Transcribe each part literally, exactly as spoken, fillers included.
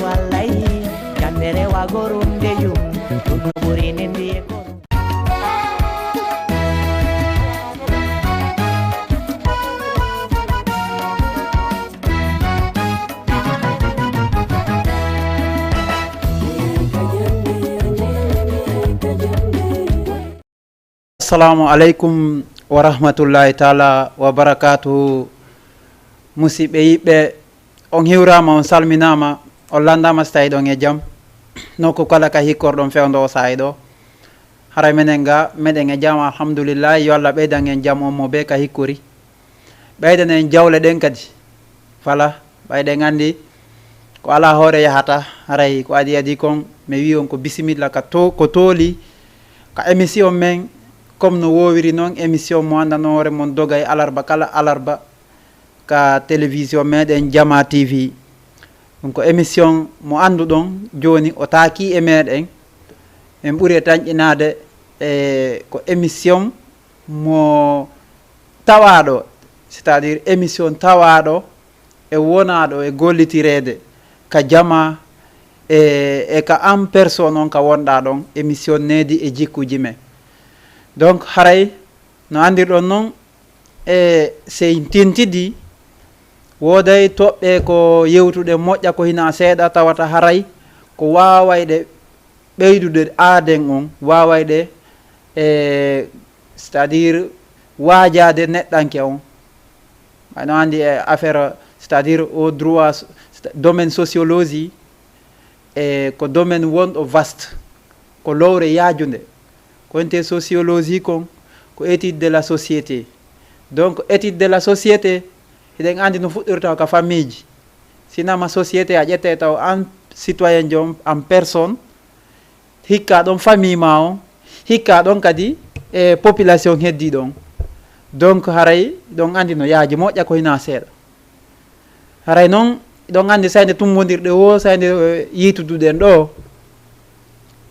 Allay, jannde rewa gorum ndeyum, ɗum no ɓuri nindi e gorum. Assalamu aleykum wa rahmatullahi taala wa barakatuhu. Musidɓe yiɓɓe, on hiwraama, on salminaama, on lanndaama si tawii ɗon e jam. Nokku kala ka hikkorɗon fewndo o saa'i ɗo. Haray menen ga, meɗen e jam, alhamdulillahi, yo Allah ɓeydan en jam on mo bee ka hikkori. Ɓeydan en jawle ɗen kadi. Fala, ɓay ɗen anndi ko alaa hoore yahata, haray ko adii adii kon, mi wi'i on ko bisimilla ka to-, ko tooli, ka émission men, comme no woowiri non, émission mo anndanoo hoore mon dogay alarba kala alarba, ka télévision meɗen Jama T V. Ɗum ko émission mo annduɗon jooni, o taakii e meɗen. En ɓuri e tanƴinaade, e ko émission mo tawaaɗo, c'est-à-dire émission tawaaɗo e wonaaɗo e gollitireede ka jama e, e ka en personne on ka wonɗaa ɗon, émission Needi e Jikkuuji Men. Donc, haray no anndirɗon non, e sey tintidi, wooday toɓɓe ko yewtuɗen moƴƴa ko hinaa seeɗa, tawata haray ko waawayɗe ɓeydude aaden on, waawayɗe, e, c'est-à-dire waajaade neɗɗanke on. Ɓay no anndi e affaire, c'est-à-dire au droit, domaine sociologie, e ko domaine wonɗo vaste, ko lowre yaajunde. Ko wonte sociologie kon, ko étude de la société. Donc, étude de la société, hiɗen anndi no fuɗɗirta ka famille ji. Si nama société a ƴettay taw an citoyen jo on, en personne, hikka ɗon famille ma on, hikka ɗon kadi e population heddi ɗon. Donc, haray ɗon anndi no yaaji moƴƴa ko hinaa seeɗa. Haray non, ɗon anndi saynde tummbondirɗe wo, saynde, eh, yiytuduɗen ɗo,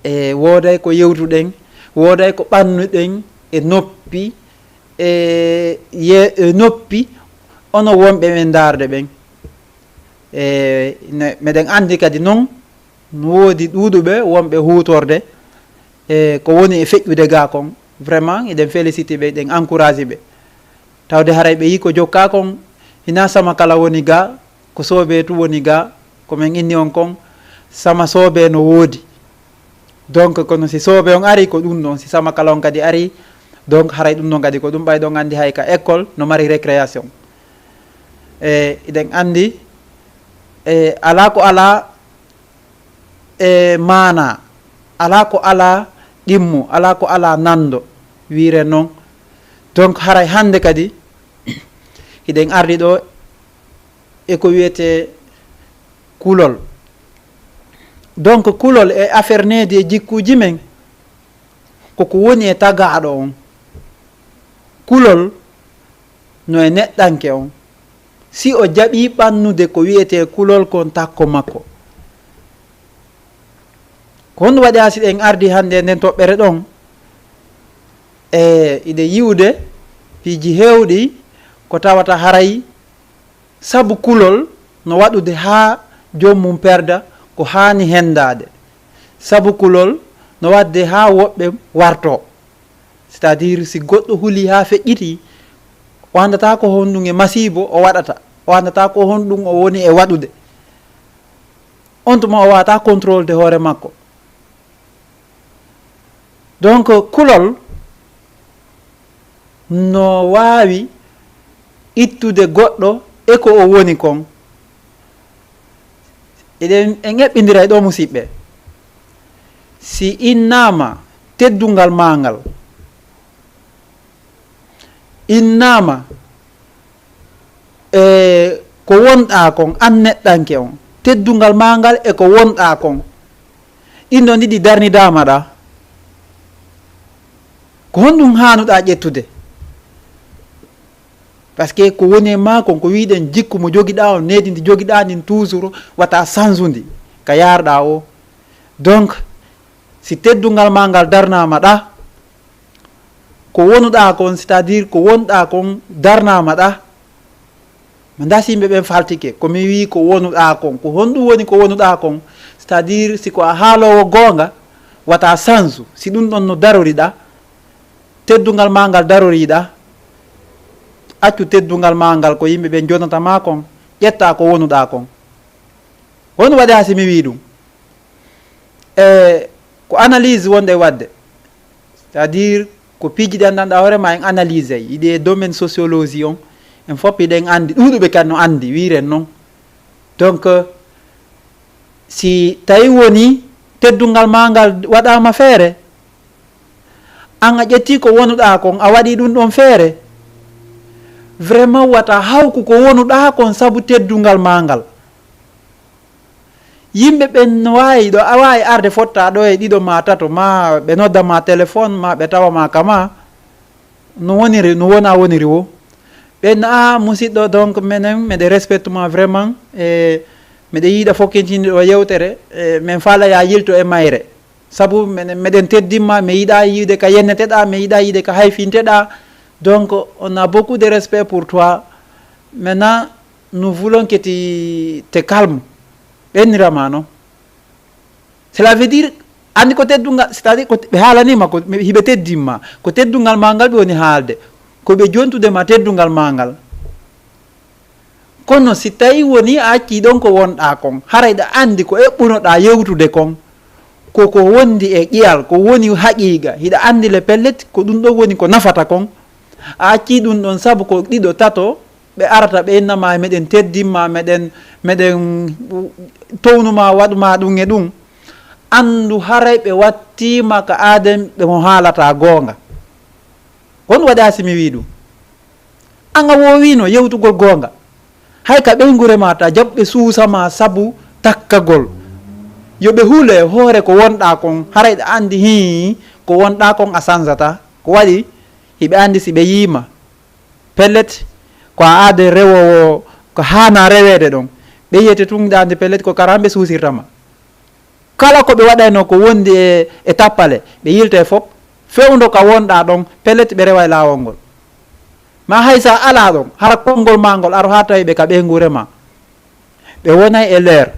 e wooday ko yewtuɗen, wooday ko ɓannuɗen e noppi, e ye-, e noppi, ono wonɓe men ndaarde ɓen. E ne-, meɗen anndi kadi non, no woodi ɗuuɗuɓe wonɓe huutorde, e ko woni e feƴƴude ga kon. Vraiment, eɗen félicité ɓe, eɗen encouragé ɓe. Tawde haray ɓe yii ko jokkaa kon, hinaa sama kala woni ga, ko soobee tu woni ga, ko men inni on kon, sama soobee no woodi. Donc, kono si soobee on ari, ko ɗum ɗon, si sama kala on kadi ari, donc, haray ɗum ɗon kadi ko ɗum ɓay ɗon anndi hay ka école no mari récréation. E, eɗen anndi, e, alaa ko alaa, e maana, alaa ko alaa ɗimmo, alaa ko alaa nanndo, wiire non. Donc, haray hannde kadi, hiɗen ardi ɗo e ko wiyetee kulol. Donc, kulol e affaire needi e jikkuuji men, ko ko woni e tagaaɗo on. Kulol no e neɗɗanke on. Si o jaɓii ɓannude ko wiyetee kulol kon takko makko. Ko honɗum waɗi haa si ɗen ardi hannde e nden toɓɓere ɗon? E, iɗen yi'ude piiji heewɗi ko tawata haray sabu kulol no waɗude haa joom mum perda ko haani henndaade. Sabu kulol no waɗde haa woɓɓe wartoo. C'est-à-dire, si goɗɗo hulii haa feƴƴitii, o anndataa ko honɗum e masiibo o waɗata, o anndataa ko honɗum o woni e waɗude. On tuma o waawataa contrôle de hoore makko. Donc, kulol no waawi ittude goɗɗo e ko o woni kon. Eɗen, en eɓɓindira e ɗo, musiɓɓe. Si innaama teddungal maa ngal, innaama e ko wonɗaa kon, an neɗɗanke on, teddungal maa ngal e ko wonɗaa kon, ɗin ɗon ɗiɗi darnidaama ɗa, ko honɗum haanuɗaa ƴettude? Parce que ko woni e maa kon, ko wiɗen jikku mo jogiɗaa on, needi ndi jogiɗaa ndin toujours, wata sansundi ka yaarɗaa o. Donc, si teddungal maa ngal darnaama ɗa, ko wonuɗaa kon, c'est-à-dire ko wonɗaa kon darnaama ɗa, Mi ndaa si yimɓe ɓen faltike ko mi wii ko wonuɗaa kon. Ko honɗum woni ko wonuɗaa kon? C'est-à-dire, si ko a haaloowo goonga, wata sansu. Si ɗum ɗon no daroriɗaa, teddungal maa ngal daroriɗaa, accu teddungal maa ngal ko yimɓe ɓen jonata maa kon, ƴetta ko wonuɗaa kon. Won waɗi haa si mi wii ɗum. E ko analyse wonɗe waɗde. C'est-à-dire, ko piiji ɗi anndanɗaa hoore ma en analyse ay. Hiɗi e domaine sociologie on, en fof hiɗen anndi, ɗuuɗuɓe kadi no anndi, wiiren non. Donc, si tawi woni teddungal maa ngal waɗaama feere, an a ƴetti ko wonuɗaa kon, a waɗi ɗum ɗon feere, vraiment wata hawku ko wonuɗaa kon sabu teddungal maa ngal. Yimɓe ɓen no waawi ɗo, a waawi arde fotta ɗo e ɗiɗo ma tato, ma ɓe nodda ma téléphone, ma ɓe tawa ma kama, no woniri, no wona woniri wo. Ɓen, "Ah, musiɗɗo, donc, menen, meɗe respecte ma vraiment, e meɗe yiɗa fokkintinde ɗo yewtere, e men faala ya yilto e mayre. Sabu menen, meɗen teddimma, mi yiɗa yiide ka yenneteɗaa, mi yiɗa yiide ka hayfinteɗaa. Donc, on a beaucoup de respect pour toi. Maintenant, nous voulons que tu te calmes." Ɓe innirama non. Cela veut dire, anndi ko teddungal, c'est-à-dire, ko ɓe haalanima, ko hiɓe teddimma, ko teddungal ma ngal ɓe woni haalde, ko ɓe jontude ma teddungal ma ngal. Kono si tawi woni a accii ɗon ko wonɗaa kon, haray ɗa anndi ko eɓɓunoɗaa yewtude kon, ko ko wondi e ƴiyal, ko woni haqiiqa, hiɗa anndi le pellet, ko ɗum ɗon woni ko nafata kon. A accii ɗum ɗon sabu ko ɗiɗo, tato, ɓe arata, ɓe innama, "Meɗen teddimma, meɗen, meɗen townuma, waɗuma ɗum e ɗum." Anndu haray ɓe wattiima ka aaden ɓe mo haalata goonga. Ko honɗum waɗi haa si mi wii ɗum? An a woowino yewtugol goonga. Hay ka ɓeynguure ma ta jaɓɓe suusa ma sabu takkagol. Yo ɓe hule hoore ko wonɗaa kon, haray ɗa anndi hii ko wonɗaa kon a sansataa. Ko waɗi? Hiɓe anndi si ɓe yiima, pellet, ko a aade rewoowo ko haana reweede ɗon. Ɓe yiyete tun ɗa anndi pellet ko karamɓe suusirta ma. Kala ko ɓe waɗayno ko wondi e, e tappale, ɓe yilta e fof, fewndo ka wonɗaa ɗon, pellet ɓe rewa e laawol ngol. Ma hay sa alaa ɗon, hara konngol maa ngol aro haa tawi ɓe ka ɓeynguure ma. Ɓe wonay e leer.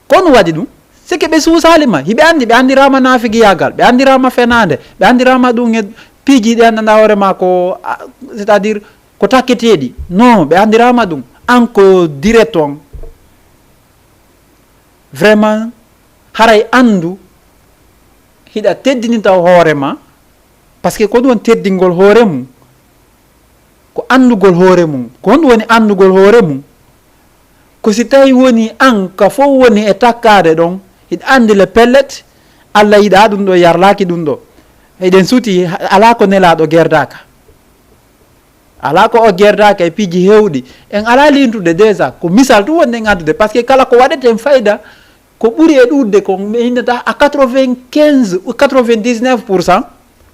Ko honɗum waɗi ɗum? C'est que ɓe suusaali ma. Hiɓe anndi, ɓe anndiraama naafigiyaagal, ɓe anndiraama fenaande, ɓe anndiraama ɗum e piiji ɗi anndanɗaa hoore ma ko, a, c'est-à-dire ko takketeeɗi. Non, ɓe anndiraama ɗum. An ko direct on. Vraiment, haray anndu hiɗa teddini taw hoore ma, parce que ko ɗum woni teddingol hoore mum, ko anndugol hoore mum. Ko honɗum woni anndugol hoore mum? Ko si tawi woni an ka fof woni e takkaade ɗon, hiɗa anndi le pellet, Allah yiɗaa ɗum ɗo, yarlaaki ɗum ɗo. Eɗen suti, alaa ko Nelaaɗo gerdaaka. Alaa ko o gerdaaka e piiji heewɗi. En alaa liintude déjà. Ko misal tun wonɗen addude. Parce que kala ko waɗeten fayda, ko ɓuri e ɗuuɗde kon, mi innata à quatre-vingt-quinze ou quatre-vingt-dix-neuf pour cent,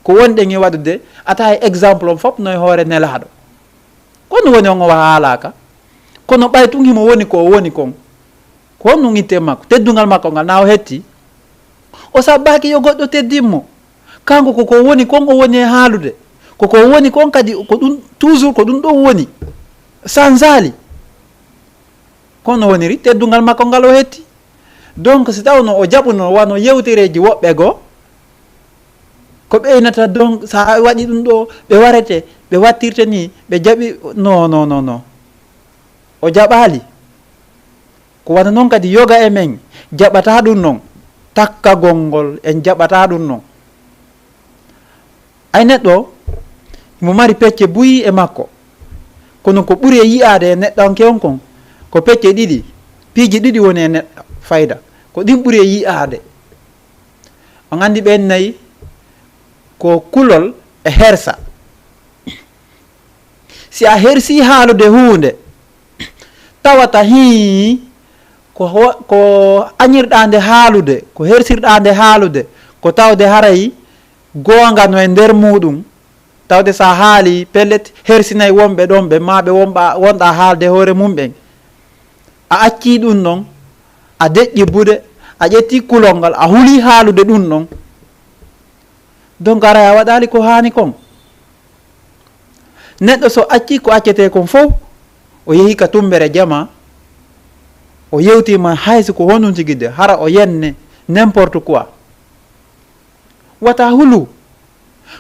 ko wonɗen e waɗude, ata e exemple on fof no e hoore Nelaaɗo. Ko honɗum woni on o haalaaka? Kono ɓay tun himo woni ko o woni kon. Ko honɗum itte makko? Teddungal makko ngal, na o hetti? O sabbaaki yo goɗɗo teddin mo. Kanko ko ko woni kon o woni e haalude. Ko ko woni kon kadi ko ɗum, toujours ko ɗum ɗon woni. Sansaali. Kono woniri teddungal makko ngal o hetti. Donc, si tawno o jaɓuno wano yewtereeji woɓɓe goo, ko ɓeynata donc, sa waɗi ɗum ɗo, ɓe warete, ɓe wattirte ni, ɓe jaɓi, non, non, non, non. O jaɓaali. Ko wano non kadi yoga e men jaɓataa ɗum non. Takkagol ngol en jaɓataa ɗum non. Ay neɗɗo, himo mari pecce buy e makko. Kono ko ɓuri e yi'aade e neɗɗanke on kon, ko pecce ɗiɗi, piiji ɗiɗi woni e neɗɗo fayda. Ko ɗin ɓuri e yi'aade. On anndi ɓeen nayi, ko kulol e hersa. Si a hersii haalude huunde, tawata hii ko ho-, ko añirɗaa nde haalude, ko hersirɗaa nde haalude, ko tawde haray goonga no e nder muuɗum, tawde sa haali, pellet, hersinay wonɓe ɗon ɓe, maa ɓe wonɓa, wonɗaa haalde hoore mum ɓen. A accii ɗum non, a deƴƴi buɗe, a ƴettii kulol ngal, a hulii haalude ɗum non. Donc, aray a waɗaali ko haani kon. Neɗɗo so accii ko accetee kon fow, O yehi ka tumbere jama, o yewti ma hay si ko honɗun tigi de, hara o yenne, n'importe quoi. Wata hulu,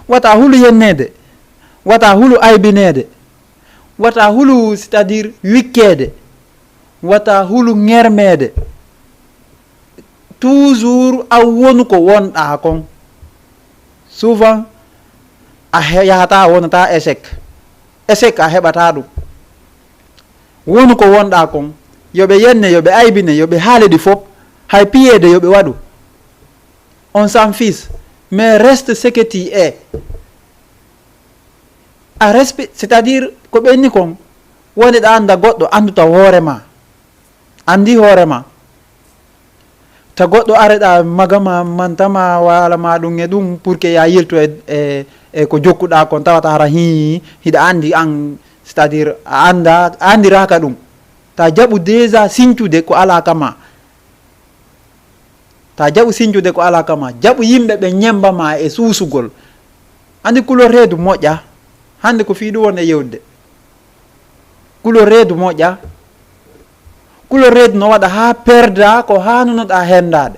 wata hulu yenneede, wata hulu aybineede, wata hulu, c'est-à-dire wikkeede, wata hulu ŋermeede. Toujours a wonu ko wonɗaa kon. Souvent a he- yahata a wonata échec. Échec a heɓata ɗum. Wonu ko wonɗaa kon. Yo ɓe yenne, yo ɓe aybine, yo ɓe haale ɗi fop. Hay piyeede yo ɓe waɗu. On s'en fiche. Mais reste ce que tu es. A respect, c'est-à-dire ko ɓenni kon. Woni ɗa annda goɗɗo, anndu taw hoore ma. Anndi hoore ma. Ta goɗɗo areɗa magama mantama wala ma ɗum e ɗum pour que ya yilto e, e, e ko jokkuɗa kon tawata hara hi hiɗa anndi an, c'est-à-dire a annda a anndiraka ɗum. Ta jaɓu déjà siñcude ko ala kama. Ta jaɓu siñcude ko ala kama. Jaɓu yimɓe ɓe ñemba ma e suusugol. Anndi kulol reedu moƴƴa. Hannde ko fii ɗum won e yewde. Kulol reedu moƴƴa. Kulol reedu no waɗa haa perda ko haanunoɗaa henndaade.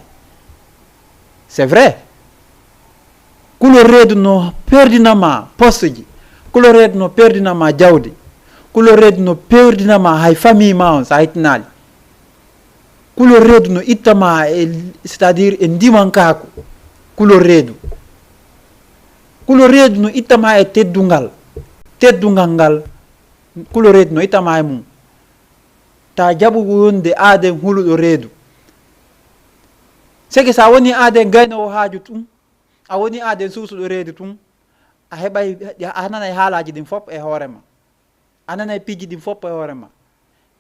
C'est vrai. Kulol reedu no perdina ma poste ji. Kulol reedu no perdina ma jawdi. Kulol reedu no perdina ma hay famille ma on so a hettinaali. Kulol reedu no itta ma e, c'est-à-dire e ndimankaaku. Kulol reedu. Kulol reedu no itta ma e teddungal. Teddungal ngal. Kulol reedu no itta ma e mum. Ta jaɓu wonde aaden huluɗo reedu. Seke sa woni aaden gaynoowo haaju tun, a woni aaden suusuɗo reedu tun, a heɓay, a nanay haalaaji ɗin fop e hoore ma. A nanay piiji ɗin fop e hoore ma.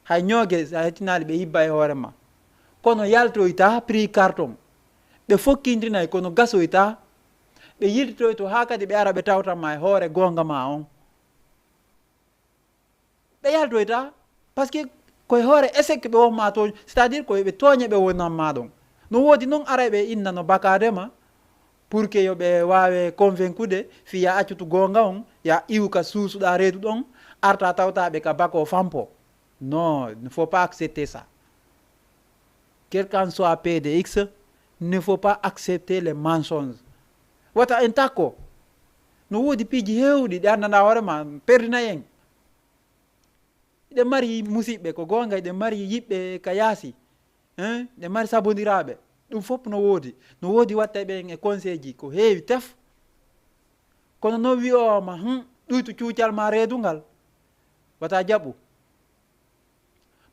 Hay ñooge, a hettinaali ɓe hibba e hoore ma. Kono yaltoyta prix carton. Ɓe fokkindinay, kono gasoyta. Ɓe yiltitoyto haa kadi ɓe ara ɓe tawtan ma e hoore goonga ma on. Ɓe yaltoyta, parce que koye hoore échec ɓe won ma tooñ, c'est-à-dire koye ɓe tooñe ɓe wonan ma ɗon. No woodi non arayɓe inna no bakaade ma, pour que yo ɓe waawe convaincude, fii ya accutu goonga on, ya iwu ka suusuɗaa reedu ɗon, arta tawta ɓe ka bako fampo. Non, il ne faut pas accepter ça. Quel qu'en soit P D X, ne faut pas accepter les mensonges. Wata en takko. No woodi piiji heewɗi ɗi anndanɗaa hoore ma, perdinay en. Hiɗen mari musiɓɓe, ko goonga, hiɗen mari yiɓɓe ka yaasi. Hein? Hiɗen mari sabondiraaɓe. Ɗum fof no woodi. No woodi wattayɓe en e conseil ji ko heewi tef. Kono no wi'oo ma, hmm, ɗuytu cuucal ma reedu ngal. Wata jaɓu.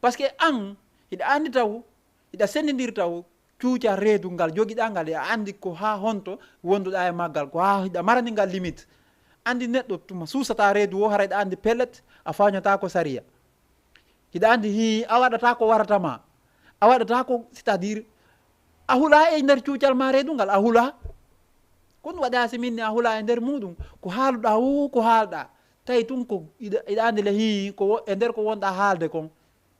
Parce que an, hiɗa anndi taw, hiɗa senndindiri taw, cuucal reedu ngal jogiɗaa ngal, hiɗa anndi ko haa honto wonduɗaa e maggal, ko haa hiɗa marani ngal limite. Anndi neɗɗo tuma suusataa reedu o, hara hiɗa anndi pellet, a faañataa ko sariya. Hiɗa anndi hi a waɗataa ko warata ma. A waɗataa ko, c'est-à-dire, a hulaa e nder cuucal ma reedu ngal, a hulaa. Ko ɗum waɗi haa si min ni a hulaa e nder muuɗum, ko haaluɗaa o, ko haalɗaa. Tawi tun ko hiɗa, hiɗa anndi le hi, ko wo-, e nder ko wonɗaa haalde kon.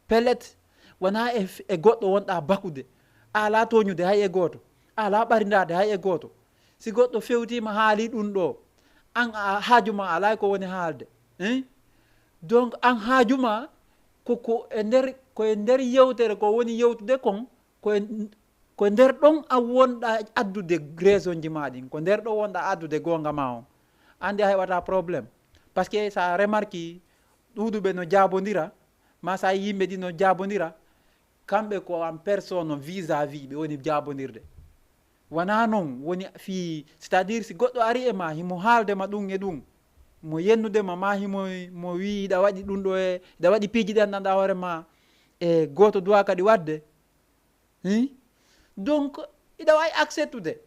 Pellet, wonaa e, e goɗɗo wonɗaa bakude. A alaa tooñude hay e gooto. A alaa ɓarindaade hay e gooto. Si goɗɗo fewtiima haali ɗum ɗo, an a haaju ma alaa ko woni haalde. Hein? Donc, an haaju ma ko, ko e nder, ko e nder yewtere ko woni yewtude kon, ko e, ko nder ɗon a wonɗaa addude raison ji ma ɗin. Ko nder ɗo wonɗaa addude goonga ma on. Anndi a heɓataa problème. Parce que sa remarque, ɗuuɗuɓe no jaabondira, ma sa yimɓe ɗi no jaabondira, kamɓe ko en personne vis-à-vis ɓe woni jaabondirde. Wonaa non, woni fii, c'est-à-dire si goɗɗo ari e ma, himo haalde ma ɗum e ɗum, mo yennude ma, ma himo, mo wii hiɗa waɗi ɗum ɗo e, hiɗa waɗi piiji ɗi anndanɗaa hoore ma, e gooto duwaa kadi waɗde. Hein? Donc, hiɗa waawi acceptude.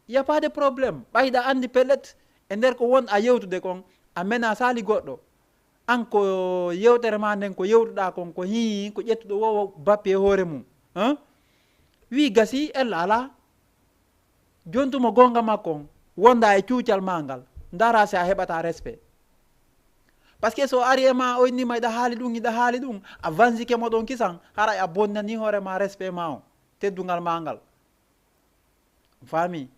Y a pas de problème. Ɓay hiɗa anndi pellet, e nder ko won a yewtude kon, a menasaali goɗɗo. An ko yewtere ma nden ko yewtuɗaa kon, ko hii, ko ƴettuɗo wo bappi e hoore mum. Hein? Wii gasi, ella alaa. Jontuma goonga makko on, wonda e cuucal ma ngal, ndaara si a heɓata respect. Parce que so ari e ma, o inni ma, hiɗa haali ɗum, hiɗa haali ɗum, a vanzike mo ɗon kisan, haray a bonnani hoore ma respect ma on, teddungal ma ngal. On faami?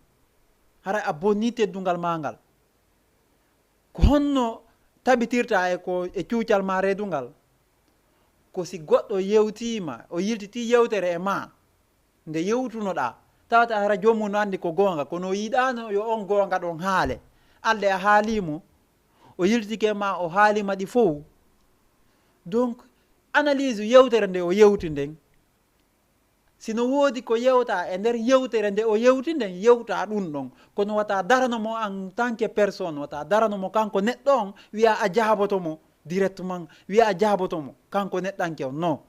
Haray a bonni teddungal ma ngal. Ko honno tabitirta e ko, e cuucal ma reedungal? Ko si goɗɗo yewtiima, o yiltitii yewtere e maa, nde yewtunoɗaa, tawata hara joomum no anndi ko goonga, kono o yiɗaano yo on goonga ɗon haale. Alde a haalii mo, o yiltitike ma, o haalii ma ɗi fow. Donc, analyse yewtere nde o yewti nden, si no woodi ko yewta e nder yewtere nde o yewti nden, yewta ɗum ɗon. Kono wata darano mo en tant que personne, wata darano mo kanko neɗɗo on, wiya a jaaboto mo directement, wiya a jaaboto mo kanko neɗɗanke on. Non.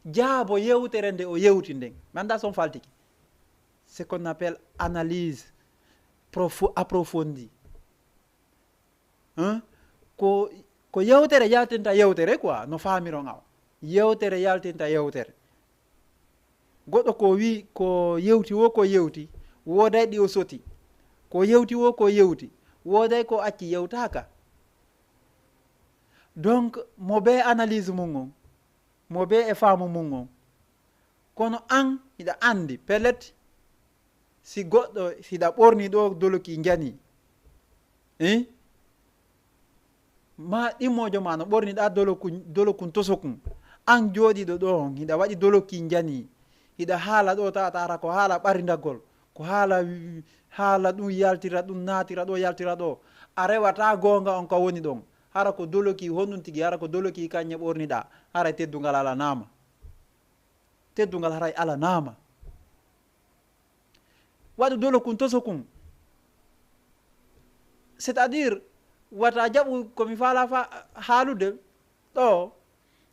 Jaabo yewtere nde o yewti nden. Mi anndaa so on faltike. Ce qu'on appelle analyse profo-, approfondie. Hein? Ko, ko yewtere yaltinta yewtere quoi, no faamiron awa. Yewtere yaltinta yewtere. Goɗɗo ko wi, ko yewti wo ko yewti, wooday ɗi o soti. Ko yewti wo ko yewti, wooday ko acci yewtaaka. Donc, mo be analyse mum on, mo be e faamu mum on. Kono an, hiɗa anndi, pellet, si goɗɗo, hiɗa ɓorni ɗo doloki njani, eh? Ma ɗimmoojo ma no ɓorniɗa dolokun, dolokun tosokun. An jooɗiiɗo ɗo on, hiɗa waɗi doloki njani. Hiɗa haala ɗo, tawata hara ko haala ɓarindagol. Ko haala, haala ɗum yaltira, ɗum naatira ɗo, yaltira ɗo. A rewata goonga on ka woni ɗon. Hara ko doloki honɗum tigi, hara ko doloki kañe ɓorniɗa. Hara teddungal alanaama. Teddungal haray alanaama. Waɗu dolokun tosokun. C'est-à-dire, wata jaɓu ko mi faala fa-, haalude ɗo,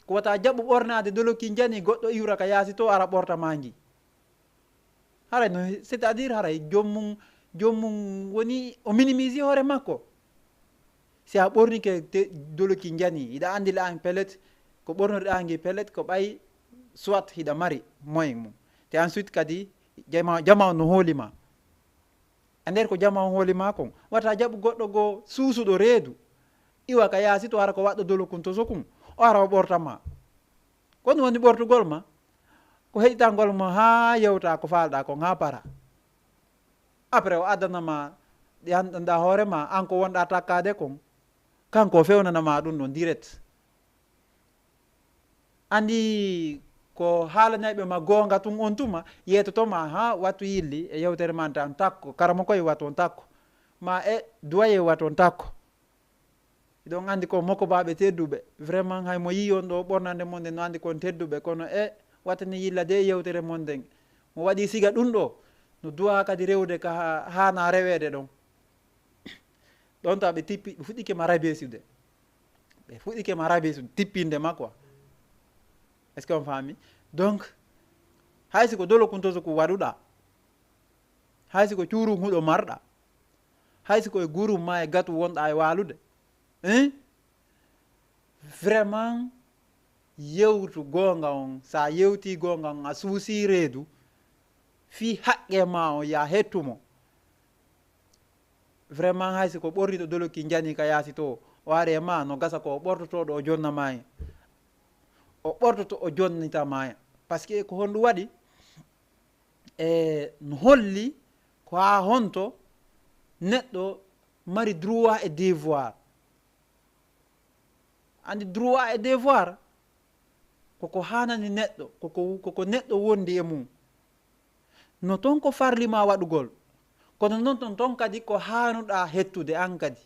ko wata jaɓu ɓornaade doloki njani goɗɗo iwra ka yaasi to ara ɓorta maa ngi. Haray no, c'est-à-dire haray joom mum, joom mum woni o minimise hoore makko. Si a ɓornike te-, doloki njani, hiɗa anndi la an pellet, ko ɓornuɗaa ngi pellet, ko ɓay soit hiɗa mari moyen mum. Te ensuite kadi, jama, jama on no hooli ma. E nder ko jama on hooli ma kon, wata jaɓu goɗɗo goo suusuɗo reedu, iwa ka yaasi to hara ko waɗɗo dolokun tosokun, o ara o ɓorta ma. Ko ɗum woni ɓortugol ma, ko heɗitangol mo haa yewta ko faalɗaa kon, haa para. Après o addana ma, ɗi anndanɗaa hoore ma, an ko wonɗaa takkaade kon, kanko o fewnana ma ɗum ɗon direct. Anndi ko haalanayɓe ma goonga tun on tuma, yeetoto ma haa wattu yilli e yewtere man tan takko, karamoko e wattu on takko, ma e duwaye wattu on takko. Hiɗon anndi ko mokobaaɓe tedduɓe. Vraiment, hay mo yii on ɗo ɓornande mon nden no anndi kon tedduɓe. Kono e wattani yilla de e yewtere mon nden. Mo waɗi siga ɗum ɗo, no duwa kadi rewde ka ha-, haana reweede ɗon. Ɗon tawa ɓe tippi, ɓe fuɗɗike ma rabeesude. Ɓe fuɗɗike ma rabeesude, tippinde ma quoi. Est-ce que on faami? Donc, hay si ko dolo kuntoso ko waɗuɗa, hay si ko cuuru huɗo marɗa, hay si ko e gurum ma e gatu wonɗa e waalude, hein? Vraiment, yewtu goonga on. Sa yewti goonga on, a suusi reedu, fii haqqe ma on, ya hettu mo. Vraiment, hay si ko ɓorniɗo doloki njani ka yaasi to, o ari e ma, no gasa ko o ɓortotoɗo o jonna ma en. O ɓortoto o jonnita ma en. Parce que ko honɗum waɗi? E no holli ko haa honto neɗɗo mari droit et devoir. Anndi droit et devoir, koko haanani neɗɗo, koko, koko neɗɗo wondi e mum. No ton ko farli ma waɗugol, kono non ton, ton kadi ko haanuɗaa hettude an kadi.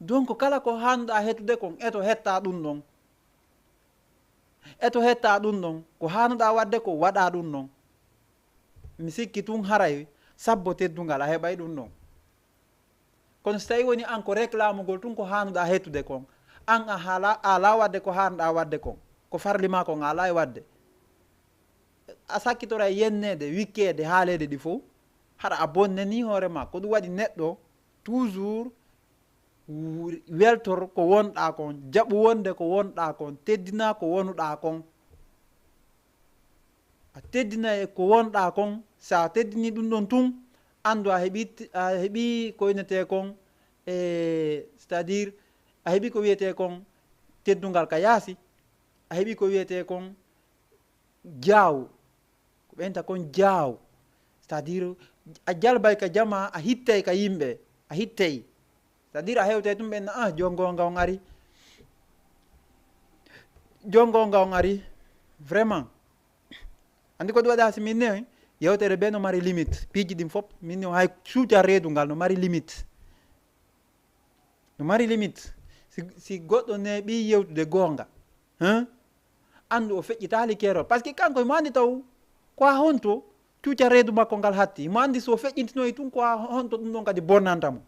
Donc, kala ko haanuɗaa hettude kon, eto hetta ɗum ɗon. Eto hetta ɗum ɗon, ko haanuɗaa waɗde ko, waɗaa ɗum ɗon. Mi sikki tun haray sabbo teddungal a heɓay ɗum ɗon. Kono so tawi woni an ko réclamugol tun ko haanuɗaa hettude kon, an a haala, a alaa waɗde ko haanuɗaa waɗde kon, ko farli ma kon a alaa e waɗde. A sakkitoray yenneede, wikkeede, haaleede ɗi fow, hara a bonnanii hoore ma. Ko ɗum waɗi neɗɗo toujours w-, weltor ko wonɗaa kon, jaɓu wonde ko wonɗaa kon, teddina ko wonuɗaa kon. A teddina e ko wonɗaa kon, so a teddini ɗum ɗon tun, anndu a heɓi, a heɓi ko winetee kon, e, c'est-à-dire, a heɓi ko wiyetee kon teddungal ka yaasi, a heɓi ko wiyetee kon jaaw, ko ɓeynta kon jaaw, c'est-à-dire, a jalbay ka jama, a hittay ka yimɓe, a hittay. C'est-à-dire, a hewtay tun ɓen, ah, jon goonga on ari. Jongo nga on ari vraiment. Andi ko ɗum waɗa si min ne yewtere be no mari limite. Piiji ɗin fop min ne hay cuuca reedu ngal no mari limite. No mari limite. Si, si goɗɗo ne ɓi yewtude goonga, hein? Andu o feƴƴitaali keerol. Parce que kanko mo andi taw ko a honto cuuca reedu makko ngal hatti. Mo andi so feƴƴintinoyi tun ko a honto ɗum ɗon kadi bonnanta mo.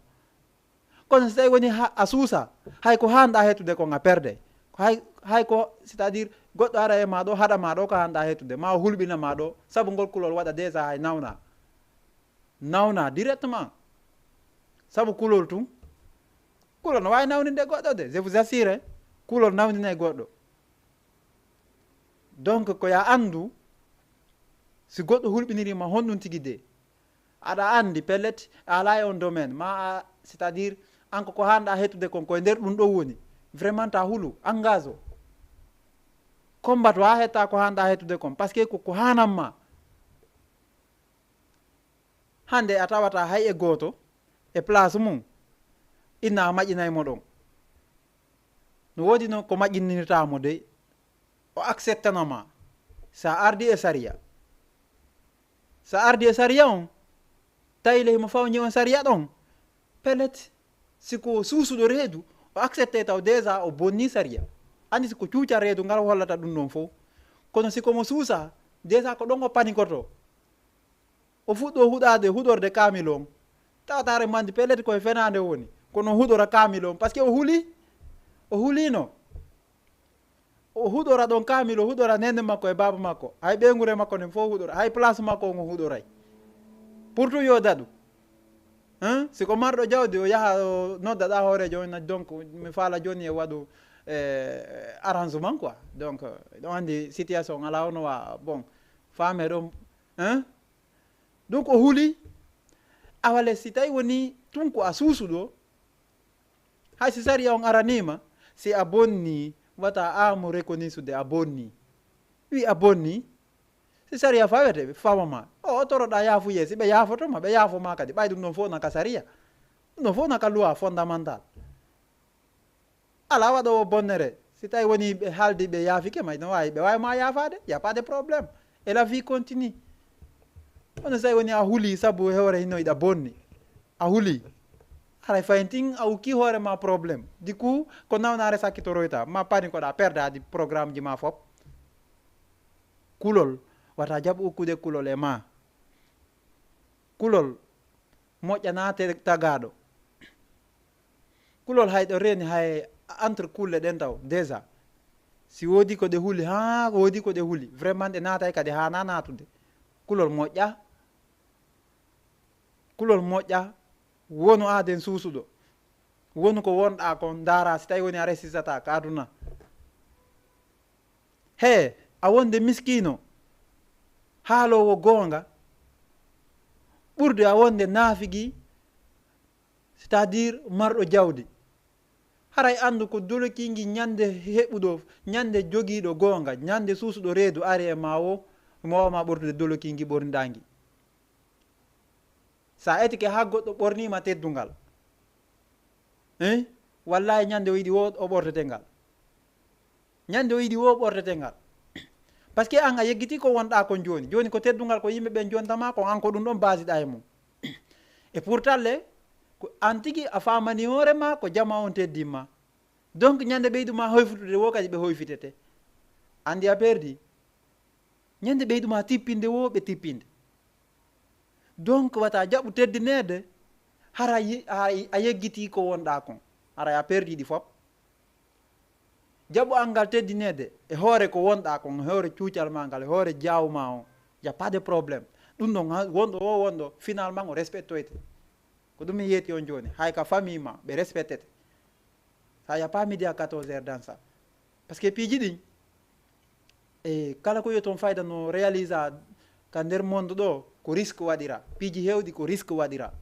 Kono si tawi woni ha, a suusa, hay ko hanɗa hetude kon a perde. Hay, hay ko, c'est-à-dire, goɗɗo ara e ma ɗo, haɗa ma ɗo ko hanɗa hetude, ma o hulɓina ma ɗo, sabu ngol kulol waɗa déjà hay nawna. Nawna directement. Sabu kulol tun. Kulol no wawi nawninde goɗɗo de, je vous assure, kulol nawninay goɗɗo. Donc, ko ya andu, si goɗɗo hulɓinirima honɗum tigi de, aɗa andi pellet, a ala e on domaine, ma a, c'est-à-dire, an ko ko hanɗa hetude kon, koye nder ɗum ɗo woni. Vraiment, ta hulu, engage o. Combat o, a hetta ko hanɗa hetude kon, parce que ko, ko hanamma. Hande a tawata hay e gooto, e place mum, inna a maƴinay mo ɗon. No woodi no ko maƴinirta mo de, o acceptana ma. Sa ardi e sariya. Sa ardi e sariya on, tawi le himo fawñi on sariya ɗon. Pellet, si ko suusuɗo reedu, o accepte taw déjà o bonni sariya. Andi si ko cuuca reedu ngal hollata ɗum ɗon fof. Kono si ko mo suusa, déjà ko ɗon o panikoto. O fuɗɗo huɗade, huɗorde kaamil on. Tawata hare mandi pellet koye fenaande woni. Kono o huɗora kaamil on. Parce que o huli, o hulino. O huɗora ɗon kaamil, o huɗora nene makko e baaba makko. Hay ɓeynguure makko nden fof huɗora. Hay place makko on o huɗoray. Pour tout yo daɗu. Hein? Si ko marɗo jawdi, o yaha, o nodda ɗa hooreejo on, donc, mi faala jooni e waɗu, eh, arrangement quoi. Donc, ɗon andi situation ala ono wa, bon, faame ɗon, hein? Donc, o huli, awale si tawi woni tun ko a suusuɗo, hay si sariya on aranima, si a bonni, wata a mo reconnaissude a bonni. Wi a bonni, si sariya fawete, ɓe famama. O, o toroɗa yaafuye, si ɓe yaafotoma, ɓe yaafoma kadi. Ɓay ɗum ɗon fof naka sariya. Ɗum ɗon fof naka loi fondamental. Ala waɗowo bonnere. Si tawi woni ɓe haaldi ɓe yaafike ma, no wawi, ɓe wawi ma yaafade. Y a pas de problème. Et la vie continue. Kono si tawi woni a huli sabu hewre hino iɗa bonni. A huli. Haray fayin tin a ukki hoore ma problème. Du coup, ko nawnaare sakkitoroyta. Ma pani ko ɗa perdadi programme ji ma fop. Kulol. Wata jaɓ ukkude kulol e ma. Kulol. Moƴƴana te-, tagaɗo. Kulol hay ɗo reeni hay entre kulle ɗen taw, déjà. Si woodi ko ɗe huli, haa woodi ko ɗe huli. Vraiment ɗe naatay kadi haa na naatude. Kulol moƴƴa. Kulol moƴƴa. Wonu aaden suusuɗo. Wonu ko wonɗa kon ndaara si tawi woni a resisata ka aduna. He, a wonde miskiino. Haaloowo goonga. Ɓurde a wonde naafigi. C'est-à-dire marɗo jawdi. Haray anndu ko dolokingi ñande heɓuɗo, ñande jogiiɗo goonga, ñande suusuɗo reedu ari e ma o, mo wawma ɓortude dolokingi ɓorniɗangi. Sa etike ha goɗɗo ɓornima teddungal. Hein? Wallahi ñande o yiɗi wo o ɓortete ngal. Ñande o yiɗi wo ɓortete ngal. Parce que an a yeggiti ko wonɗa kon joni. Joni ko teddungal ko yimɓe ɓen jontama kon an ko ɗum ɗon basiɗa e mum. E pourtant le, ko an tigi a famani hoore ma ko jama on teddimma. Donc ñande ɓeydu ma hoyfutude wo kadi ɓe hoyfitete. Andi a perdi. Ñande ɓeydu ma tippinde wo ɓe tippinde. Donc wata jaɓu teddineede hara yi-, a, a yeggiti ko wonɗa kon. Hara a perdi ɗi fop. Jaɓu angal teddineede e hoore ko wonɗa kon, e hoore cuucal ma ngal, e hoore jaaw ma on. Y a pas de problème. Ɗum ɗon ha, wonɗo o wonɗo, finalement o respectoyte. Ko ɗum mi yeeti on joni. Hay ka famille ma, ɓe respectete. Ça, y a pas midi à quatorze heures dans ça. Parce que piiji ɗin, e kala ko yo toon fayda no réalisa ka nder monde ɗo, ko risque waɗira. Piiji hewɗi ko risque waɗira.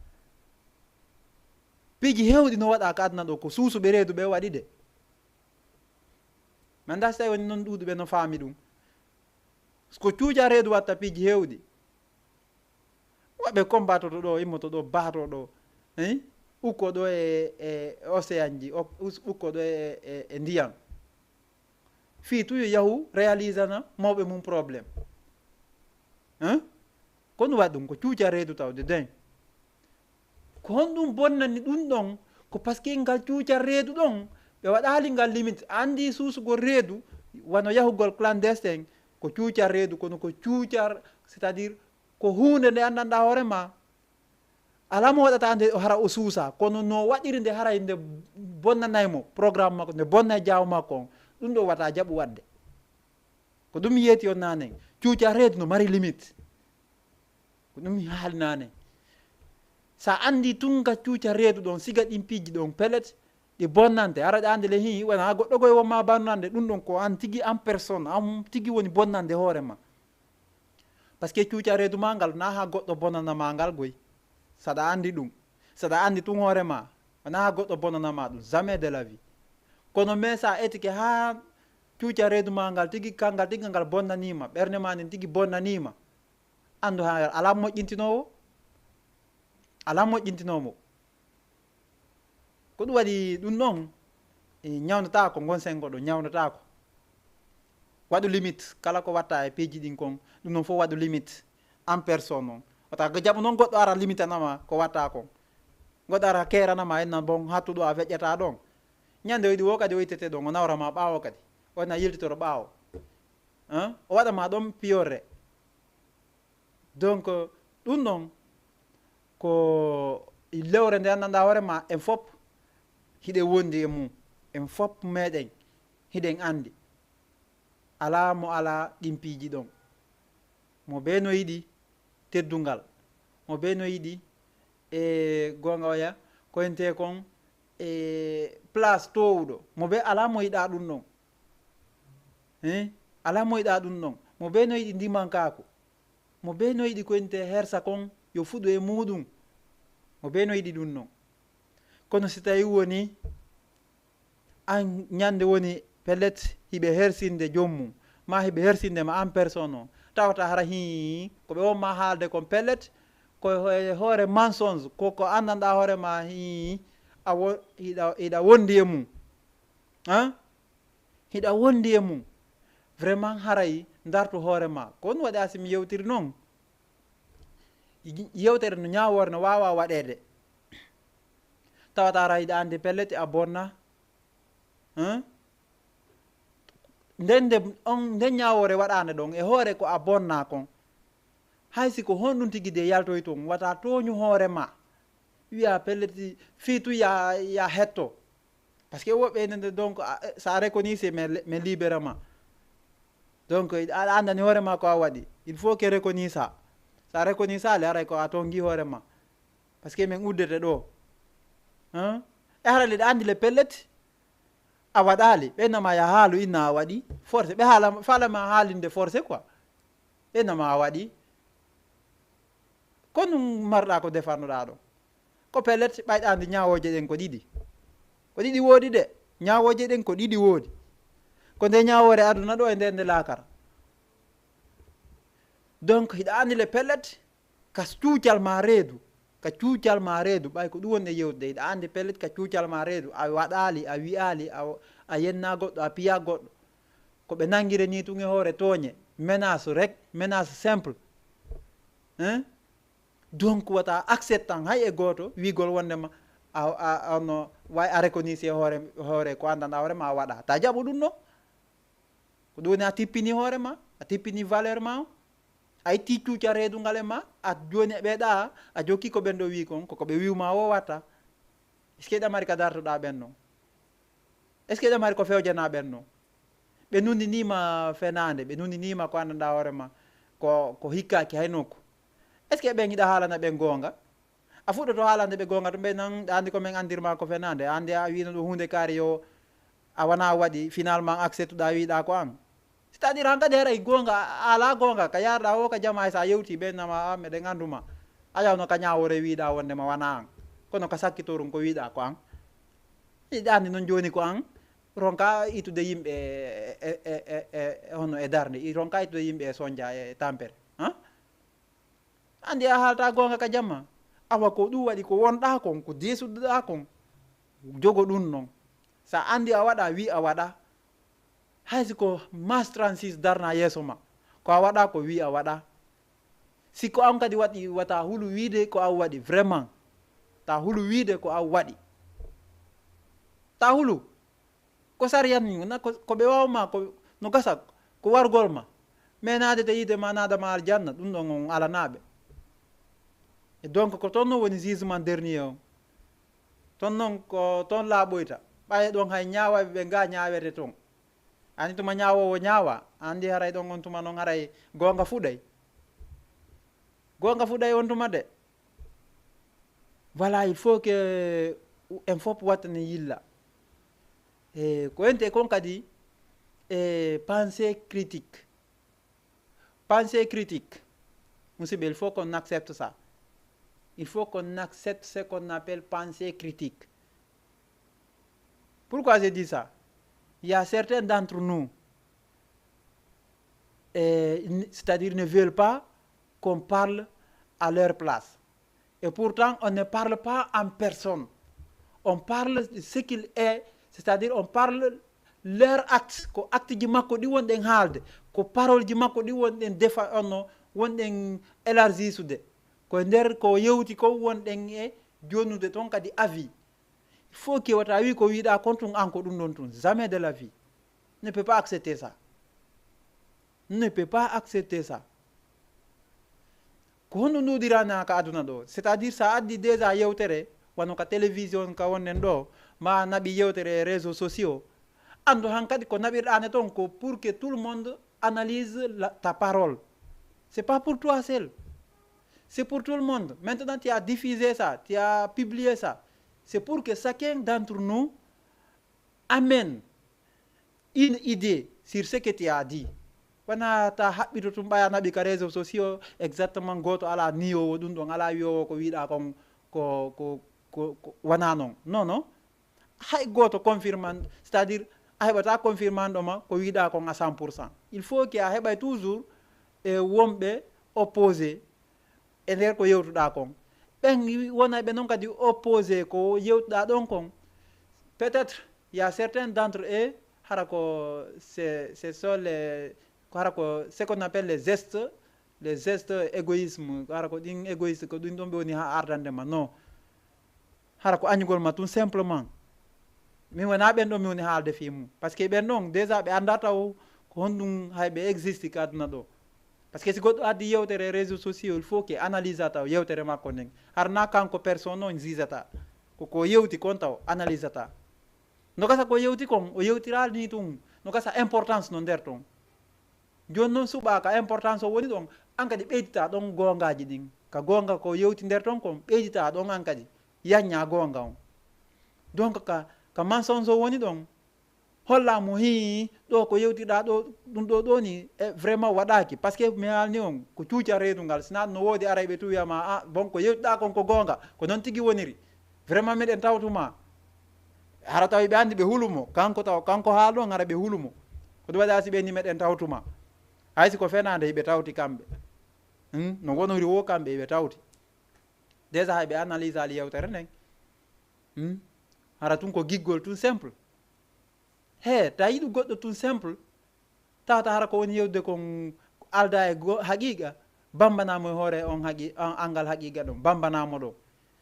Piiji hewɗi no waɗa ka aduna ɗo, ko suusuɓe reedu ɓe waɗi de. Mi anndaa si tawi woni noon ɗuuɗuɓe no faami ɗum. Ko cuuja reedu watta piiji hewɗi. Woɓɓe kombatoto ɗo, immoto ɗo, baato ɗo, hein? Ukko ɗo e, e océan ji, o-, us-, ukko ɗo e, e, e ndiyan. Fii tu yo yahu réalisana mawɓe mum problème. Hein? Ko ɗum waɗi ɗum, ko cuuca reedu tawde den. Ko honɗum bonnani ɗum ɗon? Ko parce que ngal cuuca reedu ɗon, ɓe waɗaali ngal limite. Anndi suusugol reedu, wano yahugol clandestin, ko cuuca reedu, kono ko cuuca, c'est-à-dire, ko huunde nde anndanɗaa hoore ma, alaa mo waɗata nde hara o suusa, kono no waɗiri nde haray nde bonnanay mo programme makko, nde bonnay jaawo makko on, ɗum ɗo wata jaɓu waɗde. Ko ɗum mi yeeti on naane, cuuca reedu no mari limite. Ko ɗum mi haali naane. Sa anndi tun ka cuuca reedu ɗon, siga ɗin piiji ɗon, pellet, ɗi bonnante. Ara ɗa anndi le hii, wona goɗɗo goy won ma bonnande, ɗum ɗon ko an tigi en personne, an tigi woni bonnande hoore ma. Parce que cuuca reedu ma ngal, na ha goɗɗo bonnana ma ngal goy. Saɗa anndi ɗum. Saɗa anndi tun hoore ma, wona ha goɗɗo bonnana ma ɗum. Jamais de la vie. Kono mais sa etike ha cuuca reedu ma ngal tigi, kangal tigi ngal bonnanima, ɓernde ma nden tigi bonnanima. Anndu ha alaa moƴƴintinoowo. Alaa moƴƴintinoowo. Ko ɗum waɗi ɗum noon, e, ñawnataako, ngon senngo ɗo ñawnataako. Waɗu limite, kala ko watta e piiji ɗin kon, ɗum noon fof waɗu limite. En personne noon. Wata ko jaɓu noon goɗɗo ara limitanama ko watta kon. Goɗɗo ara keeranama, enna bon, hattuɗo a feƴƴata ɗon. Ñande o yiɗi wo kadi o ittete ɗon, o nawra ma ɓaawo kadi. O na yiltitoro ɓaawo. Hein? O waɗa ma ɗon piyorre. Donc, ɗum ɗon ko lewre nde anndanɗaa hoore ma, en fop hiɗen wondi e mum. En fop meɗen hiɗen anndi. Alaa mo alaa ɗin piiji ɗon. Mo bee no yiɗi teddungal. Mo bee no yiɗi e goonga oya, ko ente kon e place toowuɗo. Mo bee alaa mo yiɗaa ɗum ɗon. Hein? Alaa mo yiɗaa ɗum ɗon. Mo bee no yiɗi ndimankaaku. Mo bee no yiɗi ko ente hersa kon, yo fuɗu e muuɗum. Mo bee no yiɗi ɗum ɗon. Kono si tawi woni an ñande woni pellet hiɓe hersinde joom mum, ma hiɓe hersinde ma en personne o, tawata hara hii, ko ɓe won ma haalde kon pellet, ko e hoore mensonge, ko ko anndanɗaa hoore ma hii, a wo-, hiɗa, hiɗa wondi e mum. Hein? Hiɗa wondi e mum. Vraiment haray ndartu hoore ma. Ko ɗum waɗi asi mi yewtiri noon. Yewtere no ñaawoore no waawa waɗeede. Tawata ara hiɗa anndi pellet a bonna. Hein? Nden nde on, nden ñaawoore waɗaande ɗon, e hoore ko a bonna kon. Hay si ko honɗum tigi de yaltoy toon, wata tooñu hoore ma. Wiya pellet fii tu ya, ya hetto. Parce que woɓɓe ene nde, donc, a, sa reconnaissé mais, mais libérément. Donc, aɗa anndani hoore ma ko a waɗi. Il faut que reconnaître ça. Sa reconnaître ça, le haray ko a tongi hoore ma. Parce que min uddete ɗo. Hein? E haray le ɗa anndi le pellet, a waɗaali. Ɓe nama ya haalu inna a waɗi. Forcé. Ɓe haala, faala ma haalinde forcé quoi. Ɓe nama a waɗi. Ko ɗum marɗa ko defannoɗa ɗo. Ko pellet ɓayɗa anndi ñaawooje ɗen ko ɗiɗi. Ko ɗiɗi woodi de. Ñaawooje ɗen ko ɗiɗi woodi. Ko nde ñaawoore aduna ɗo e nde nde laakara. Donc, hiɗa anndi le pellet, ka cuucal ma reedu. Ka cuucal ma reedu, ɓay ko ɗum woni e yewtude. Hiɗa anndi pellet ka cuucal ma reedu. A waɗaali, a wi'aali, a, a yenna goɗɗo, a piya goɗɗo. Ko ɓe nanngire ni tun e hoore tooñe. Menace rek, menace simple. Hein? Donc, wata acceptan hay e gooto wiigol wondema a, a, a, no way a reconnaître e hoore, hoore ko anndanɗa hoore ma a waɗa. Ta jaɓu ɗum no. Ko ɗum woni a tippini hoore ma, a tippini valeur ma o. A itti cuuca reedungal e ma, a jooni ɓe ɗa, a jokki ko ɓen ɗo wii kon, ko ko ɓe wi'u ma o watta. Est-ce que ɗa mari ka dartoɗa ɓen non? Est-ce que ɗa mari ko fewjana ɓen non? Ɓe nundinima fenaande, ɓe nundinima ko anndanɗa hoore ma, ko, ko hikkaaki hay nokku. Est-ce que ɓen hiɗa haalana ɓen goonga? A fuɗɗoto haalande ɓe goonga to ɓe nan, ɗa anndi ko min anndirma ko fenaande, a anndi a wiino ɗum huunde kaari yo a wona waɗi, finalement acceptuɗa wiɗa ko an. C'est-à-dire hankadi haray goonga, a ala goonga, ka yarɗa o ka jama hay sa yewti ɓe nama a meɗen annduma. A yawno ka ñaawore wiɗa wondema wona an. Kono ka sakkitorum ko wiɗa ko an. Hiɗa anndi noon jooni ko an ronka ittude yimɓe e, e, e, e, e, hono e darnde, i ronka ittude yimɓe e sonja e tampere. Hein? Anndi a haalta goonga ka jamma. Awa ko ɗum waɗi ko wonɗa kon, ko deesuɗa kon. Jogo ɗum noon. Sa anndi a waɗa, wi a waɗa. Hay si ko masse trente-six darna yeeso ma, ko a waɗa ko wi a waɗa. Si ko an kadi waɗi, wata hulu wiide ko a waɗi vraiment. Ta hulu wiide ko a waɗi. Ta hulu. Ko sariyan ni, na ko, ko ɓe waawma ko no gasa, ko wargol ma. Mais naade te yiide ma, naada ma aljanna, ɗum ɗon on alanaaɓe. E donc ko toon non woni jugement dernier on. Toon non ko toon laaɓoyta. Ɓaye ɗon hay ñaawayɓe ɓe ga ñaawete toon. Ani tuma ñaawoowo ñaawa, andi haray ɗon on tuma non haray goonga fuɗay. Goonga fuɗay on tuma de. Voilà, il faut que en fof wattane yilla. E ko ente kon kadi e pensée critique. Pensée critique. Musidɓe, il faut qu'on accepte ça. Il faut qu'on accepte ce qu'on appelle pensée critique. Pourquoi je dis ça? Il y a certains d'entre nous, euh, n- c'est-à-dire ne veulent pas qu'on parle à leur place. Et pourtant, on ne parle pas en personne. On parle de ce qu'il est, c'est-à-dire on parle leur acte, ko acte ji makko ɗi wonɗen haalde, ko parole ji makko ɗi wonɗen defa onno, wonɗen élargisude. Ko nder ko yewti ko wonɗen e jonnude toon kadi avis. Faut que wata wi ko wiɗa kon tun an ko ɗum ɗon tun. Jamais de la vie. Ne peut pas accepter ça. Ne peut pas accepter ça. Ko honno nduɗirani ka aduna ɗo? C'est-à-dire sa addi déjà yewtere, wano ka télévision ka wonnen ɗo, ma naɓi yewtere e réseaux sociaux. Andu hankadi ko naɓirɗane toon ko pour que tout le monde analyse la, ta parole. C'est pas pour toi seul. C'est pour tout le monde. Maintenant, tu as diffusé ça, tu as publié ça. C'est pour que chacun d'entre nous amène une idée sur ce que tu as dit. Wona ta haɓɓito tum ɓaya naɓi ka réseaux sociaux, exactement gooto ala niyowo ɗum ɗon, ala wiyowo ko wiɗa kon ko, ko, ko, ko wona non. Non, non. Hay gooto confirmant, c'est-à-dire a heɓata confirmant ɗoma ko wiɗa kon à cent pour cent. Il faut que a heɓay toujours e wonɓe opposé e nder ko yewtuɗa kon. Ɓen wonayɓe noon kadi opposé ko yewtuɗa ɗon kon. Peut-être il y a certains d'entre eux, hara ko c'est, c'est sur les, ko hara ko ce qu'on appelle les gestes, les gestes égoïsme, hara ko ɗin égoïste, ko ɗin ɗon ɓe woni ha ardande ma. Non. Hara ko añugol ma tout simplement. Min wona ɓen ɗon mi woni haalde fii mum. Parce que ɓen ɗon déjà ɓe annda taw ko honɗum hay ɓe existe ka aduna ɗo. Parce que si goɗɗo addi yewtere e réseaux sociaux, il faut que analyse a taw yewtere makko nden. Harna kanko personne on jugata. Ko ko yewti kon taw analyse a ta. No gasa ko yewti kon, o yewtirali ni tun. No gasa importance no nder ton. Jooni noon suɓaaka importance o woni ɗon, an kadi ɓeydita ɗon goongaaji ɗin. Ka goonga ko yewti nder ton kon, ɓeydita ɗon an kadi. Yanña goonga on. Donc ka, ka mensonge o woni ɗon, holla mo hii ɗo ko yewtiɗa ɗo, ɗum ɗo ɗo ni, e vraiment waɗaaki. Parce que mi haalni on, ko cuuca reedu ngal, sina no woodi aray ɓe tu wiyama, a, bon ko yewtiɗa kon ko goonga, ko noon tigi woniri. Vraiment meɗen tawtuma. Hara tawi ɓe andi ɓe hulumo, kanko taw, kanko haal ɗon hara ɓe hulumo. Ko ɗum waɗa si ɓe ni meɗen tawtuma. Hay si ko fenande hiɓe tawti kamɓe. Hmm? No wonori wo kamɓe hiɓe tawti. Déjà hay ɓe analyse ali yewtere nden. Hmm? Hara tun ko giggol tun simple. He, ta yiɗu goɗɗo tun simple. Tawata hara ko woni yewtude kon alda e go-, haqiqa, bambanamo e hoore on haqi-, an-, angal haqiqa ɗon, bambanamo ɗon.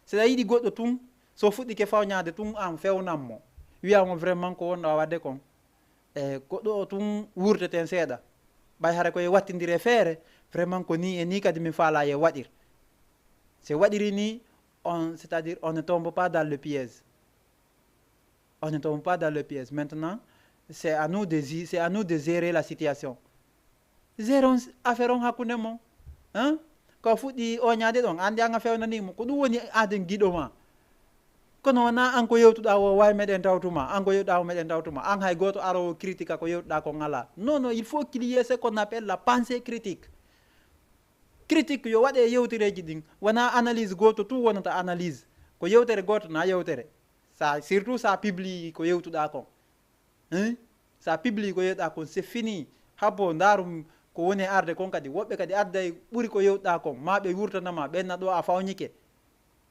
Seɗa yiɗi goɗɗo tun, so fuɗɗike fawñade tun an fewnan mo. Wiya mo vraiment ko wonɗo a wadde kon. E ko ɗo tun wurteten seeɗa. Ɓay hara ko e wattindire feere, vraiment ko ni e ni kadi mi faala e waɗir. Se waɗiri ni, on, c'est-à-dire on ne tombe pas dans le piège. On ne tombe pas dans le piège. Maintenant, c'est à nous de, gé- c'est à nous de gérer la situation. Gérer on affaire on hakkunde mon. Hein? Ko fuɗɗi o ñaade ɗon, andi an a fewnani mo. Ko ɗum woni aden giɗo ma. Kono wona an ko yewtuɗa o wawi meɗen tawtuma, an ko yewtuɗa o meɗen tawtuma. An hay goto arowo critique ko yewtuɗa ko ngala. Non, non, il faut qu'il y ait ce qu'on appelle la pensée critique. Critique yo waɗe e yewtereji ɗin. Wona analyse goto tout wonata analyse. Ko yewtere goto na yewtere. Sa, surtout sa publie ko yewtuɗa kon. Hein? Sa publie ko yewtuɗa kon, c'est fini. Habbo ndarum ko woni e arde kon kadi. Woɓɓe kadi adday ɓuri ko yewtuɗa kon. Ma ɓe wurtanama, ɓenna ɗo a fawnike.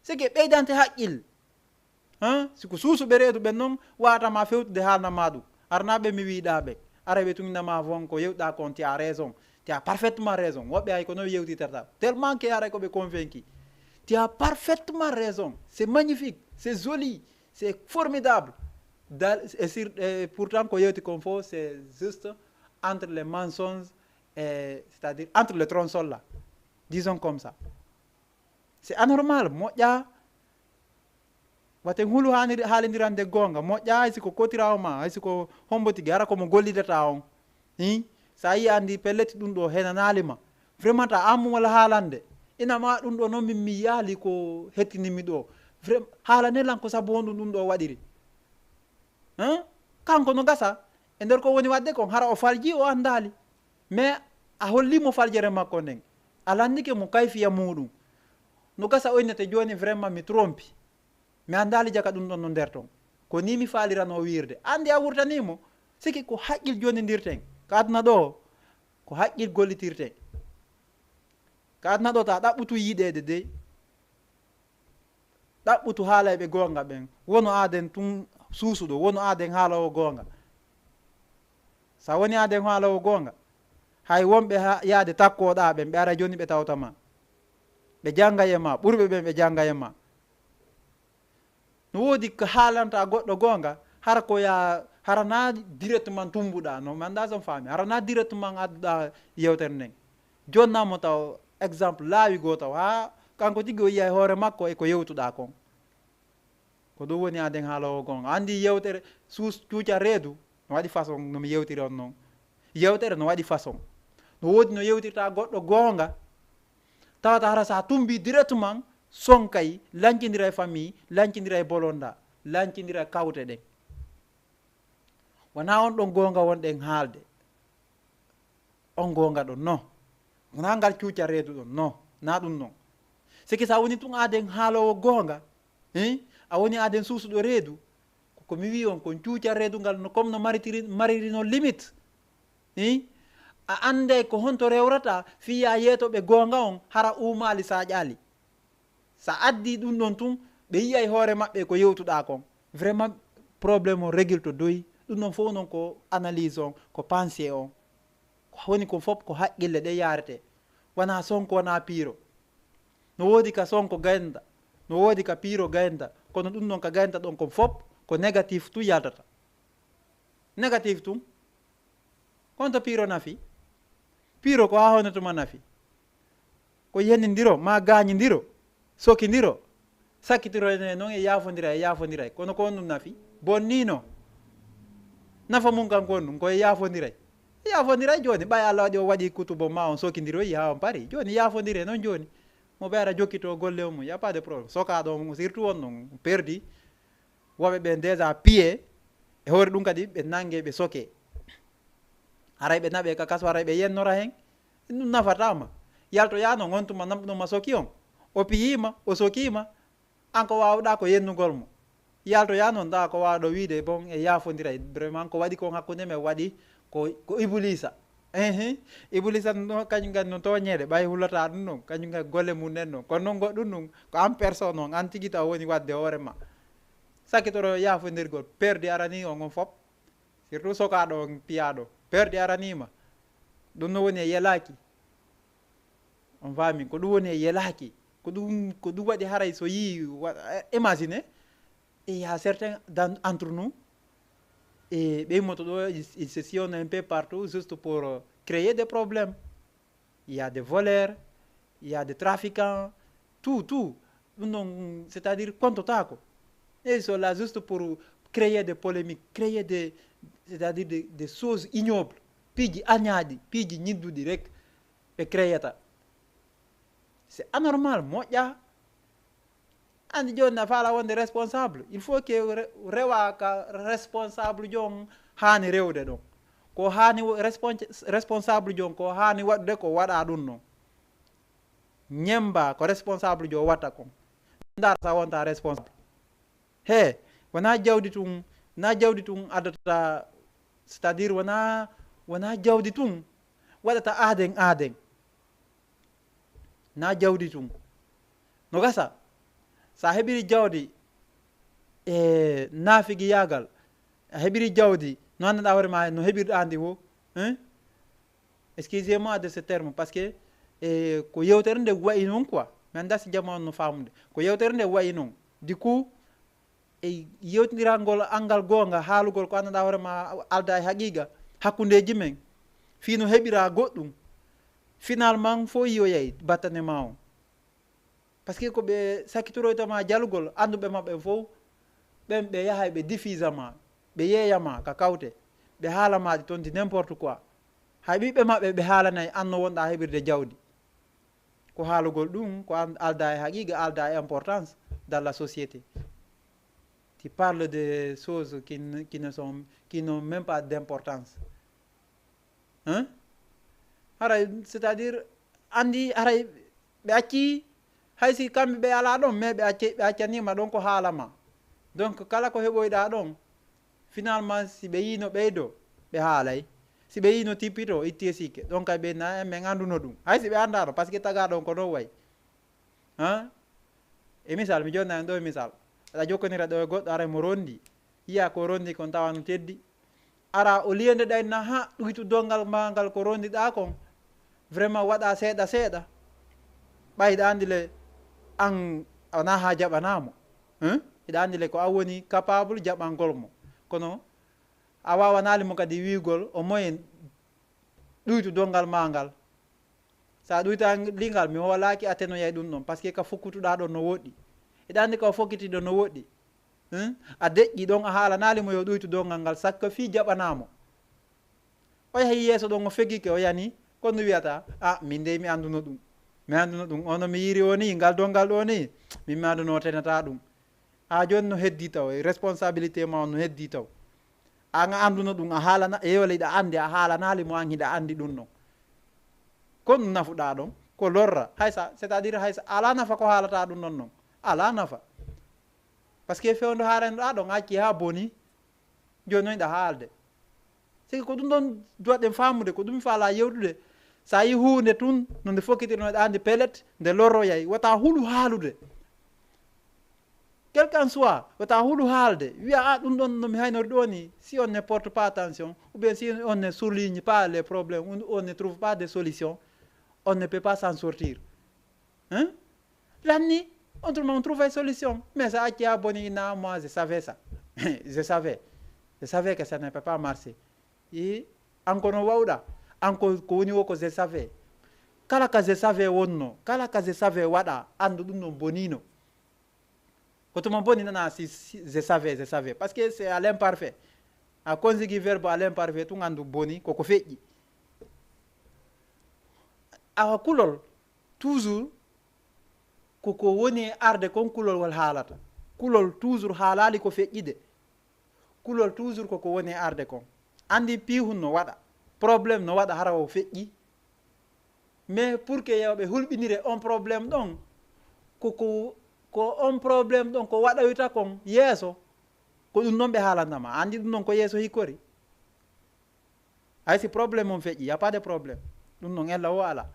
C'est que ɓeydante haqqil. Hein? Si ko suusuɓe reedu ɓen non, wawatama fewtude haalna ma ɗum. Arnaɓe mi wiɗa ɓe. Ara ɓe tun nama fon ko yewɗa kon, tu as raison. Tu as parfaitement raison. Woɓɓe hay ko non yewtitata. Tellement que ara ko ɓe convaincu. Tu as parfaitement raison. C'est magnifique. C'est joli. C'est formidable. Dal-, et sur, et pourtant, ko yewti kon fof, c'est juste entre les mensonges, et, c'est-à-dire entre les tronçons là. Disons comme ça. C'est anormal. Moƴƴa. Wate hulu haaniri-, haalindirande goonga. Moƴƴa, hay si ko kotirawo ma, hay si ko hombo tigi, hara ko mo gollidata on. Hi? Sa yi andi pellet ɗum ɗo henanaali ma. Vraiment, ta amu wala haalande. Ina ma ɗum ɗo noon min mi yaali ko hettinimi ɗo. Vrem-, haalane lan ko sabu honɗum ɗum ɗo waɗiri. Hein? Kanko no gasa. E nder ko woni waɗde kon, hara o falji, o andaali. Mais a holli mo faljere makko nden. A landike mo kayfiya muɗum. No gasa o innete jooni, vraiment mi trompi. Mi andaali jaka ɗum ɗon no nder ton. Ko ni mi faalirano wiirde. Andi a wurtani mo. Siki ko haqqil jonindirten. Ka aduna ɗo, ko haqqil gollitirten. Ka aduna ɗo ta ɗaɓɓutu yiɗeede dey. Ɗaɓɓutu haalayɓe goonga ɓen. Wono aaden tun suusuɗo, wono aaden haalawo goonga. Sa woni aaden haalawo goonga, hay wonɓe ha-, yaade takkooɗa ɓen, ɓe ara jooni ɓe tawta ma. Ɓe jannga e ma, ɓurɓe ɓen ɓe jannga e ma. No woodi ko haalanta goɗɗo goonga, hara ko ya, hara na directement tumbuɗa, no, mi annda son faami, hara na directement adduɗa yewtere nden. Jonnamo taw exemple laawi goo taw, haa kanko tigi o yiya e hoore makko e ko yewtuɗa kon. Ko ɗum woni aaden haala o goonga. Anndi yewtere suus cuuca reedu, no waɗi façon no mi yewtiri on noon. Yewtere no waɗi façon. No woodi no yewtirta goɗɗo goonga, tawata hara sa tumbi directement, sonkay, lancindira e famille, lancindira e bolonda, lancindira e kawte ɗen. Wona on ɗon goonga wonɗen haalde. On goonga ɗon, no. Wona ngal cuuca reedu ɗon, no. Na ɗum non. Siki sa woni tun aaden haalowo goonga, eh? A woni aaden suusuɗo reedu. Ko, ko mi wi on kon cuuca reedu ngal no, comme no maritiri, mariri no limite. Eh? A annday ko honto rewrata fiya yeetoɓe goonga on hara uumaali sa ƴaali. Sa addi ɗum ɗon tun, ɓe yiyay hoore maɓɓe ko yewtuɗa kon. Vraiment, problème o régule to doyi. Ɗum ɗon fof noon ko analyse on, ko pensée on. Ko woni kon fof ko haqqille ɗe yarete. Wona Sonko, wona Piiro. No woodi ka Sonko gaynda, no woodi ka Piiro gaynda, kono ɗum ɗon ka gaynda ɗon kon fof ko négatif tun yaltata. Négatif tun. Konto Piiro nafi? Piiro ko haa hono tuma nafi? Ko yenindiro, ma gaañindiro, sokindiro, sakkitiro ene noon e yaafondira, e yaafondiray. Kono ko honɗum nafi? Bonnino. Nafa mum kan ko honɗum? Ko e yaafondiray. E yaafondiray jooni, ɓay Allah waɗi o waɗi kutubo ma on sokindiroyi haa on pari. Jooni yaafondire noon jooni. Mo ɓe ara jokkito golle on mum, y a pas de problème. Sokaaɗo on, surtout on noon, perdi. Woɓɓe ɓen déjà piye, e hoore ɗum kadi ɓe nange, ɓe soke. Haray ɓe naɓe ka kaso, haray ɓe yennora hen. Ɗum nafata ma. Yaltoya noon, on tuma namɗuma soki on. O piyima, o sokima. An ko wawɗa ko yennugol mo. Yaltoya noon, ɗa ko wawɗo wiide, bon, e yaafondiray. Vraiment, ko waɗi kon hakkunde men waɗi ko, ko Ibulisa. Ehe. Ibulisa no, kañum kadi no tooñeede, ɓay hulata ɗum ɗon. Kañum kadi golle mum nen noon. Kono noon goɗɗum ɗum, ko an personne on, an tigi taw woni waɗde hoore ma. Sakkitoro yaafondirgol, perdi arani on, on fop. Surtout sokaaɗo on, piyaaɗo. Perdi araniima. Ɗum no woni e yelaaki. On faami, ko ɗum woni e yelaaki. Ko ɗum, ko ɗum waɗi haray so yii, wa-, imagine, il y a certains d'en-, entre nous, e ɓe immoto ɗo, ils, ils se sillonnent un peu partout, juste pour, euh, créer des problèmes. Il y a des voleurs, il y a des trafiquants, tout, tout. Ɗum ɗon, c'est-à-dire, kontotaako. Ils sont là juste pour créer des polémiques, créer des, c'est-à-dire des, des choses ignobles. Piiji añaaɗi, piiji ñidduɗi rek ɓe créata. C'est anormal, moƴƴa. Anndi jooni na faala wonde responsable. Il faut que re-, rewa ka responsable jo on haani rewde ɗon. Ko haani wo-, respons-, responsable jo on ko haani waɗude ko waɗa ɗum ɗon. Ñemba ko responsable jo watta kon. Ndar sa wonta responsable. He, wona jawdi tun, na jawdi tun addata, c'est-à-dire wona, wona jawdi tun waɗata aaden aaden. Na jawdi tun. No gasa, sa heɓiri jawdi e naafigiyaagal, a heɓiri jawdi No anndanɗaa hoore ma no heɓirɗaa ndi fof, hein? Excusez-moi de ce terme, parce que e ko yewtere nde wayi noon quoi. Mi anndaa si jama on no faamude. Ko yewtere nde wayi noon. Du coup, e yewtindirangol anngal goonga, haalugol ko anndanɗaa hoore ma aldaa e haqiiqa hakkundeeji men, fii no heɓiraa goɗɗum, finalement fof yiyoyay battane ma on. Parce que ko ɓe sakkitoroyta ma jalugol, annduɓe ma ɓen fof, ɓen ɓe yahay ɓe diffusa ma, ɓe yeeya ma ka kawte, ɓe haala ma ɗi toon di n'importe quoi. Hay ɓiɓɓe maɓɓe ɓe haalanay an no wonɗaa heɓirde jawdi. Ko haalugol ɗum, ko an aldaa e haqiiqa, aldaa e importance dans la société. Tu parles de choses qui ne, qui ne sont, qui n'ont même pas d'importance. Hein? Haray, c'est-à-dire, anndi haray ɓe acci, hay si kamɓe ɓe alaa ɗon, mais ɓe acci, ɓe accaniima ɗon ko haala ma. Donc, kala ko heɓoyɗaa ɗon, finalement, si ɓe yiino ɓeydo, ɓe haalay. Si ɓe yiino tippito, itti e sikke. Donc, kay ɓe na, men annduno ɗum. Hay si ɓe anndaano, parce que tagaa ɗon ko non way. Hein? E misal, mi jonna en ɗo e misal. Aɗa jokkonira ɗo e goɗɗo, ara mo rondi. Yiya ko rondi kon tawa no teddi. Ara o liyende ɗay na ha ɗuytu dongal ma ngal ko rondiɗaa kon. Vraiment waɗa seeɗa seeɗa. Ɓay hiɗa anndi le an a na ha jaɓanaa mo. Hein? Hiɗa anndi le ko an woni capable jaɓangol mo. Kono a waawanaali mo kadi wi'ugol o moyen ɗuytu dongal ma ngal. So a ɗuyta lingal, mi hoolaaki a tenoyay ɗum ɗon, parce que ka fokkutuɗaa ɗon no woɗɗi. Hiɗa anndi ka o fokkiti ɗon no woɗɗi. Hmm? A deƴƴi ɗon, a haalanaali mo yo ɗuytu dongal ngal, sakka fii jaɓanaa mo. O yahi yeeso ɗon, o feggike, o yani, kono wiyata, "A, min dey mi annduno ɗum. Mi annduno ɗum. Ono mi yiiri o ni, ngal dongal ɗo ni, min mi annduno o tenata ɗum." A jooni no heddi taw, e responsabilité ma on no heddi taw. An a annduno ɗum, a haalana, e yo leyɗa anndi, a haalanaali mo an hiɗa anndi ɗum ɗon. Kon nafuɗaa ɗon, ko lorra. Hay sa, c'est-à-dire hay sa, alaa nafa ko haalata ɗum ɗon non. Alaa nafa. Parce que fewndo haaranoɗaa ɗon, acci haa boni, jooni non hiɗa haalde. C'est que ko ɗum ɗon duwaɗen faamude, ko ɗum faalaa yewtude. Sa yi huunde tun, no nde fokkitiri no ɗa anndi pellet, nde lorroyay, wata hulu haalude. Quel qu'en soit, wata hulu haalde, wiya, "A, ɗum ɗon no mi haynori ɗo ni, si on ne porte pas attention, ou bien si on ne souligne pas les problèmes, ou on ne trouve pas de solution, on ne peut pas s'en sortir." Hein? Lanni, autrement, on trouve une solution. Mais sa acci haa boni, na, "Moi, je savais ça." Je savais. Je savais que ça ne peut pas marcher. I, an ko no wawɗa. An ko, ko woni wo ko je savais. Kala ka je savais wonno, kala ka je savais waɗa, anndu ɗum ɗon bonino. Ko tuma boni nana si, si je savais, je savais. Parce que c'est à l'imparfait. A conjugué verbe à l'imparfait, tun anndu boni, ko ko feƴƴi. Awa kulol, toujours, ko ko woni e arde kon kulol wol haalata. Kulol toujours haalaali ko feƴƴi de. Kulol toujours ko ko woni e arde kon. Anndi piihun no waɗa. Problème no waɗa hara o feƴƴi. Mais pour que yo ɓe hulɓinire on problème ɗon, ko, ko, ko on problème ɗon ko waɗoyta kon yeeso, ko ɗum ɗon ɓe haalanta ma. Anndi ɗum ɗon ko yeeso hikkori. Hay si problème on feƴƴi, y a pas de problème. Ɗum ɗon ella o ala.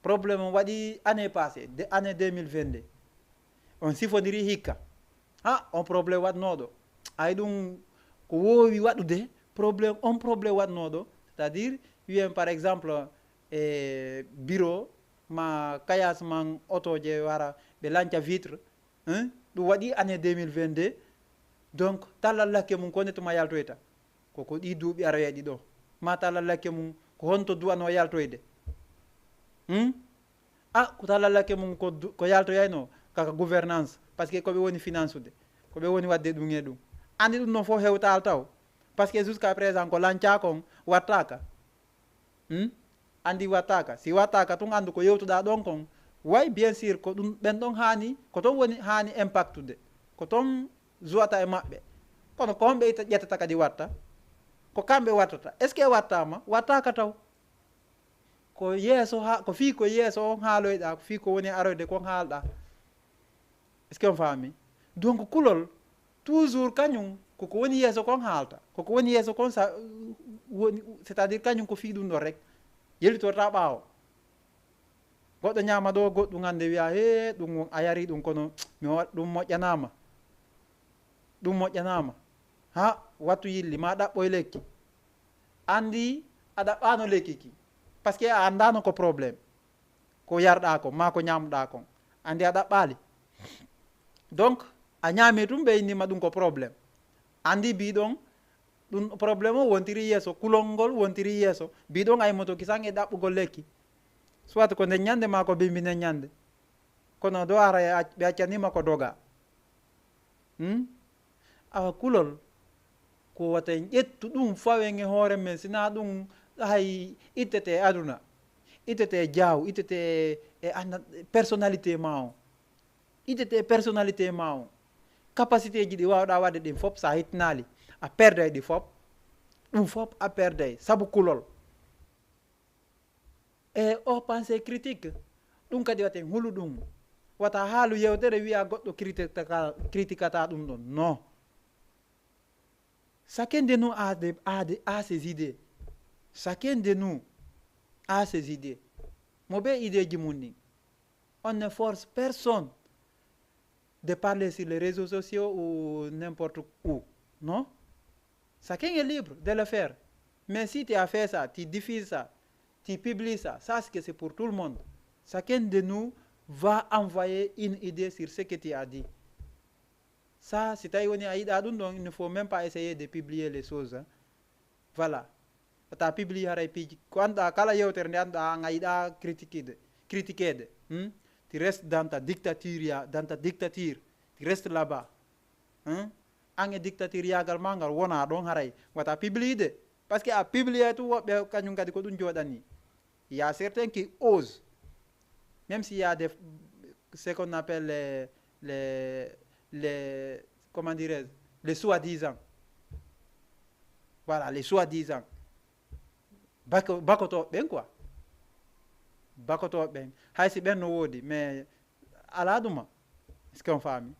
Problème on waɗi année passée, de, année deux mille vingt-deux. On sifondiri hikka. Ha, on problème waɗnooɗo. Ay ɗum ko woowi waɗude problème, on problème waɗnooɗo. C'est-à-dire, wiyen par exemple, e bureau ma kayas man otoje wara ɓe lanca vitre. Hein? Ɗum waɗi année deux mille vingt-deux. Donc, tallallake mum ko ne tuma yaltoyta. Ko ko ɗi duuɓi aroyay ɗi ɗo. Ma tallallake mum ko honto duwano yaltoyde. Hmm? A, ko tallallake mum ko du-, ko yaltoyayno kaka gouvernance. Parce que ko ɓe woni finance ude. Ko ɓe woni waɗde ɗum e ɗum. Anndi ɗum ɗon fof hewtaal taw. Parce que jusqu'à présent ko lancaa kon wattaaka. Hmm? Anndi wattaaka. Si wattaaka tun anndu ko yewtuɗaa ɗon kon. Way, bien sûr, ko ɗum ɓen ɗon haani, ko ton woni haani impactude. Ko ton zuwata e maɓɓe. Kono ko honɓe ita-, ƴettata kadi watta? Ko kamɓe wattata. Est-ce que wattaama? Wattaaka taw. Ko yeeso ha, ko fii ko yeeso on haaloyɗaa, ko fii ko woni aroyde kon haalɗaa. Est-ce que on faami? Donc kulol, toujours kañum, ko ko woni yeeso kon haalta. Ko ko woni yeeso kon sa, woni, c'est-à-dire kañum ko fii ɗum ɗon rek. Yelitortaa ɓaawo. Goɗɗo ñaama ɗo, goɗɗum hannde wiya, "Hee, ɗum won, a yari ɗum, kono mi wa-, ɗum moƴƴanaama. Ɗum moƴƴanaama." Ha wattu yilli ma ɗaɓɓoy lekki. Andi a ɗaɓɓano lekki ki. Parce que a andano ko problème. Ko yarɗa ko, ma ko ñamɗa kon. Andi a ɗaɓɓali. Donc, a ñami tum ɓe innima ɗum ko problème. Andi biɗon, ɗum problème o wontiri yeeso, kulol ngol wontiri yeeso. Biɗon ay moto kisan e ɗaɓɓugol lekki. Soit ko nden ñande ma ko bimbi nden ñande. Kono do ara e ac-, ɓe accanima ko doga. Hmm? Awa kulol, ko wata en ƴettu ɗum fawen e hoore men, sina ɗum hay ittete aduna, ittete jaaw, ittete e anna-, personnalité ma o. Ittete personnalité ma o. Capacité ji ɗi wawɗa wadde ɗin fop, sa hittinali, a perday ɗi fop. Ɗum fop a perday, sabu kulol. E o pensée critique, ɗum kadi wata en hulu ɗum. Wata haalu yewtere wiya goɗɗo critikata, critikata ɗum ɗon. Non. Chacun de nous a des, a des, a ses idées. Chacun de nous a ses idées. Mo ɓe idée ji mum ɗin. On ne force personne de parler sur les réseaux sociaux ou n'importe où. Non. Chacun est libre de le faire. Mais si tu as fait ça, tu diffuses ça, tu publies ça, sache que c'est pour tout le monde. Chacun de nous va envoyer une idée sur ce que tu as dit. Ça, si tawi woni a yiɗa ɗum ɗon, il ne faut même pas essayer de publier les choses, hein. Voilà. Wata publie haray piiji. Ko anɗa kala yewtere nde anɗa an a yiɗa critiquede, critiquede. Hmm? Tu restes dans ta dictature, ya, dans ta dictature. Tu restes là-bas. Hmm? An e dictature yagal ma ngal wona ɗon haray. Wata publie de. Parce que a publie tu woɓɓe kañum kadi ko ɗum joɗani. Il y a certains qui osent. Même s'il y a des, ce qu'on appelle les, les, les, comment dirais-je, les soi-disant. Voilà, les soi-disant. Bako-, bakotoɓe ɓen quoi. Bakotoɓe ɓen. Hay si ɓen no woodi, mais ala ɗuma. Est-ce qu'on faami?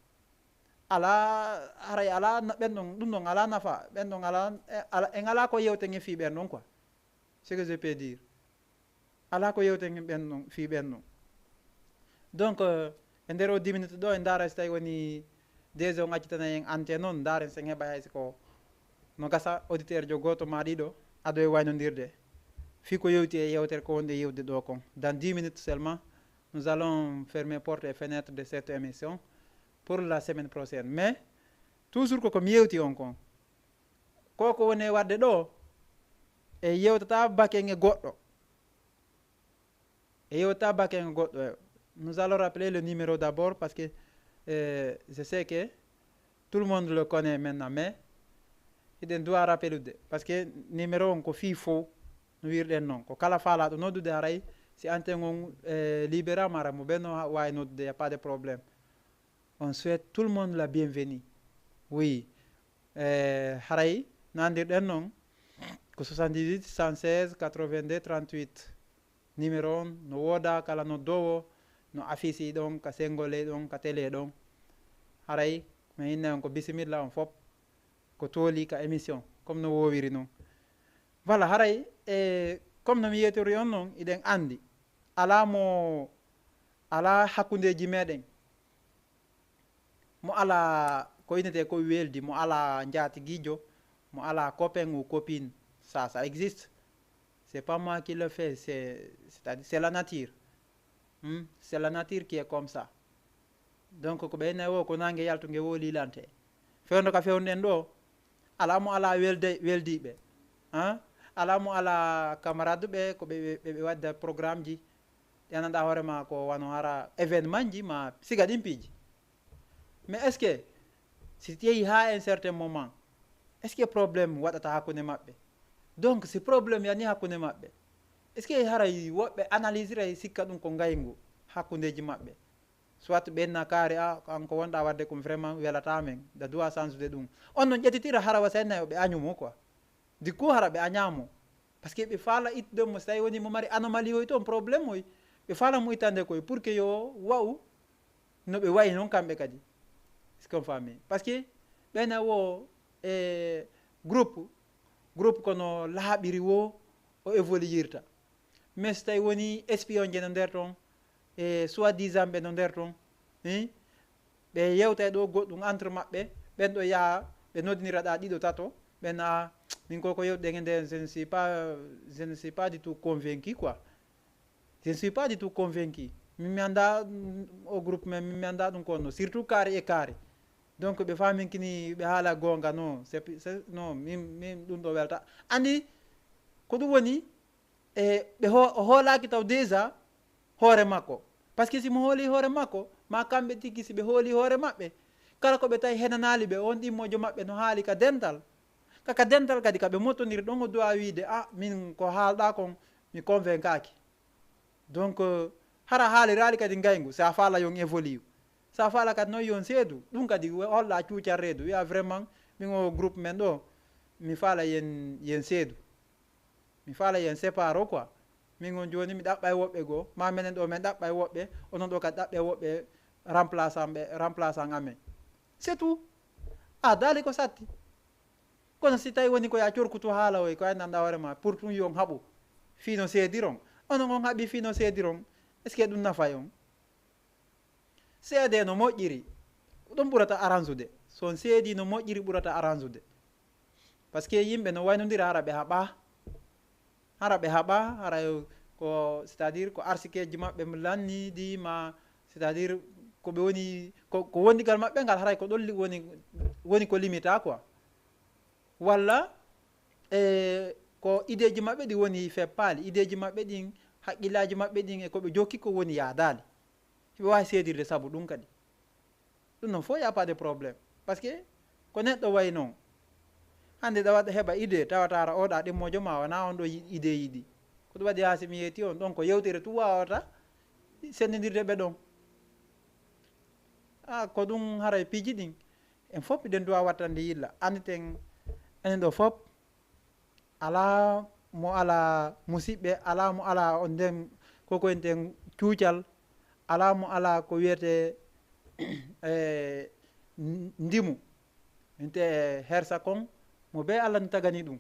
Ala, haray ala na-, ɓen ɗon, ɗum ɗon ala nafa. Ɓen ɗon ala, eh, ala, en ala ko yewten e fii ɓen ɗon quoi. Ce que je peux dire. Ala ko yewten ɓen ɗon, fii ɓen ɗon. Donc, euh, e nder o dix minutes ɗo, en ndaara si tawi woni déjà on accitana en antenne on, ndaaren sen heɓa hay si ko no gasa auditeur jo gooto ma ɗiɗo, ado e waynondirde. Fii ko yewti e yewtere ko wonde yewde ɗo kon. Dans dix minutes seulement, nous allons fermer porte et fenêtre de cette émission pour la semaine prochaine. Mais, toujours ko ko mi yewti on kon. Ko ko woni e waɗde ɗo, e yewtata baken e goɗɗo. E yewtata baken e goɗɗo. Nous allons rappeler le numéro d'abord parce que, euh, je sais que tout le monde le connaît maintenant, mais hiɗen duwa rappelude. Parce que numéro on ko fii fow, no wirɗen noon. Ko kala faalaɗo noddude haray, si antenne on, euh, libérama, haray mo ɓenno ha-, wawi noddude, y a pas de problème. On souhaite tout le monde la bienvenue. Oui. Eh, haray nandirɗen noon ko soixante-dix-huit, cent seize, quatre-vingt-deux, trente-huit. Numéro on no wooda kala noddoowo no affiche ɗon, ka sengole ɗon, ka télé ɗon. Haray mi inna on ko bisimilla on fop ko tooli ka émission, comme no woowiri noon. Voilà, haray, e, comme no mi yewtori on noon, iɗen anndi alaa mo, alaa hakkundeeji meɗen. Mo alaa ko innetee ko weldi, mo alaa njaatigiijo, mo alaa copain ou copine, ça, ça existe. C'est pas moi qui le fais, c'est, c'est-à-dire, c'est la nature. Hmm? C'est la nature qui est comme ça. Donc, ko ɓe inna wo ko nange yaltu nge wo lilante. Fewndo ka fewndo en ɗo, alaa mo alaa welde, weldiiɓe. Hein? Alaa mo alaa camarade ɓe, ko ɓe, ɓe, ɓe wadda programme ji. Ɗi anndanɗaa hoore ma ko wano hara événement ji ma siga ɗin piiji. Mais est-ce que si yehi ha un certain moment, est-ce que problème waɗata hakkunde maɓɓe? Donc, si problème yani hakkunde maɓɓe, est-ce que haray woɓɓe analysiray sikka ɗum ko ngayngu hakkundeji maɓɓe? Soit ɓe inna kaari, a, ko an ko wonɗa wadde kon vraiment welata men, da duwa change de ɗum. On non ƴettitira hara wa sayna yo ɓe añu mo quoi. Du coup, hara ɓe aña mo. Parce que ɓe faala ittude mo, si tawi woni mo mari anomalie oy toon, problème oy. Ɓe faala mo ittande koy pour que yo wa'u no ɓe wayi noon kamɓe kadi. Est-ce qu'on faami? Parce que ɓena wo e groupe, groupe kono laaɓiri wo o évoluirta. Mais so tawi woni espion je no nder toon, e soi-disant ɓe no nder toon, hein? Ɓe yewta e ɗo goɗɗum entre maɓɓe, ɓen ɗo yaha Ɓe noddinira ɗa ɗiɗo tato, ɓe na min ko ko yewɗen e nde, je ne suis pas, je ne suis pas du tout convaincu quoi. Je ne suis pas du tout convaincu. Min mi annda, mm, o groupe men, min mi annda ɗum ko no, surtout kaari e kaari. Donc ɓe famin kini ɓe haala goonga, non, c'est pi- c'est- non, min min ɗum ɗo welta. Andi ko ɗum woni, e ɓe ho- o hoolaki taw déjà hoore makko. Parce que si mo hooli hoore makko, ma kamɓe tigi si ɓe hooli hoore maɓɓe, kala ko ɓe tawi henanaali ɓe, on ɗimmojo maɓɓe no haali ka dental. Ka ka dental kadi ka ɓe mottondiri ɗon, o duwa wiide, a min ko haalɗa kon mi convainquaki. Donc euh, hara haaliraali kadi ngayngu, sa faala yon évolue, sa faala kadi noon yon seedu. Ɗum kadi holla cuucal reedu, wiya vraiment min o groupe men ɗo, mi faala yen yen seedu, mi faala yen séparo quoi. Min on jooni mi ɗaɓɓa e woɓɓe goo, ma menen ɗo men ɗaɓɓa e woɓɓe, onon ɗo kadi ɗaɓɓe e woɓɓe remplaçant ɓe, remplaçant amen. C'est tout. A daali ko satti. Kono si tawi woni ko ya corkutu haala oy, ko ay nanɗa hoore ma pour ɗum yon haɓu fino seediron. Onon on haɓi fino seediron, est ce que ɗum nafay on? Seede no moƴƴiri, ko ɗum ɓurata aransude. So on seedi no moƴƴiri ɓurata aransude. Parce que yimɓe no waynodira hara ɓe haɓa. Hara ɓe haɓa, hara ko c'est à dire ko arsikeji maɓɓe lanni di ma, c'est à dire ko ɓe woni ko, ko wondigal maɓɓe ngal haray ko ɗon li- woni woni ko limita quoi. Walla e ko ideeji maɓɓe ɗi woni feppaali, ideeji maɓɓe ɗin, haqqillaji maɓɓe ɗin e ko ɓe jokki ko woni yaadaali. Hiɓe waawi seedirde sabu ɗum kadi. Ɗum noon fof y a pas de problème. Parce que ko neɗɗo wayi noon. Hannde ɗa waɗa heɓa idée tawata ara oɗa ɗimmojo ma wona on ɗo yi- idée yiɗi. Ko ɗum waɗi haa si mi yeeti on ɗon ko yewtere tu wawata sendindirde ɓe ɗon. A ko ɗum haray piiji ɗin en fof miɗen duwa wattande yilla. Anniten enen ɗo fof alaa mo alaa musiɓɓe, alaa mo alaa on nden koko enten cuucal, alaa mo alaa ko wiyetee e ndimu. Ente hersa kon mo bee Allah no tagani ɗum.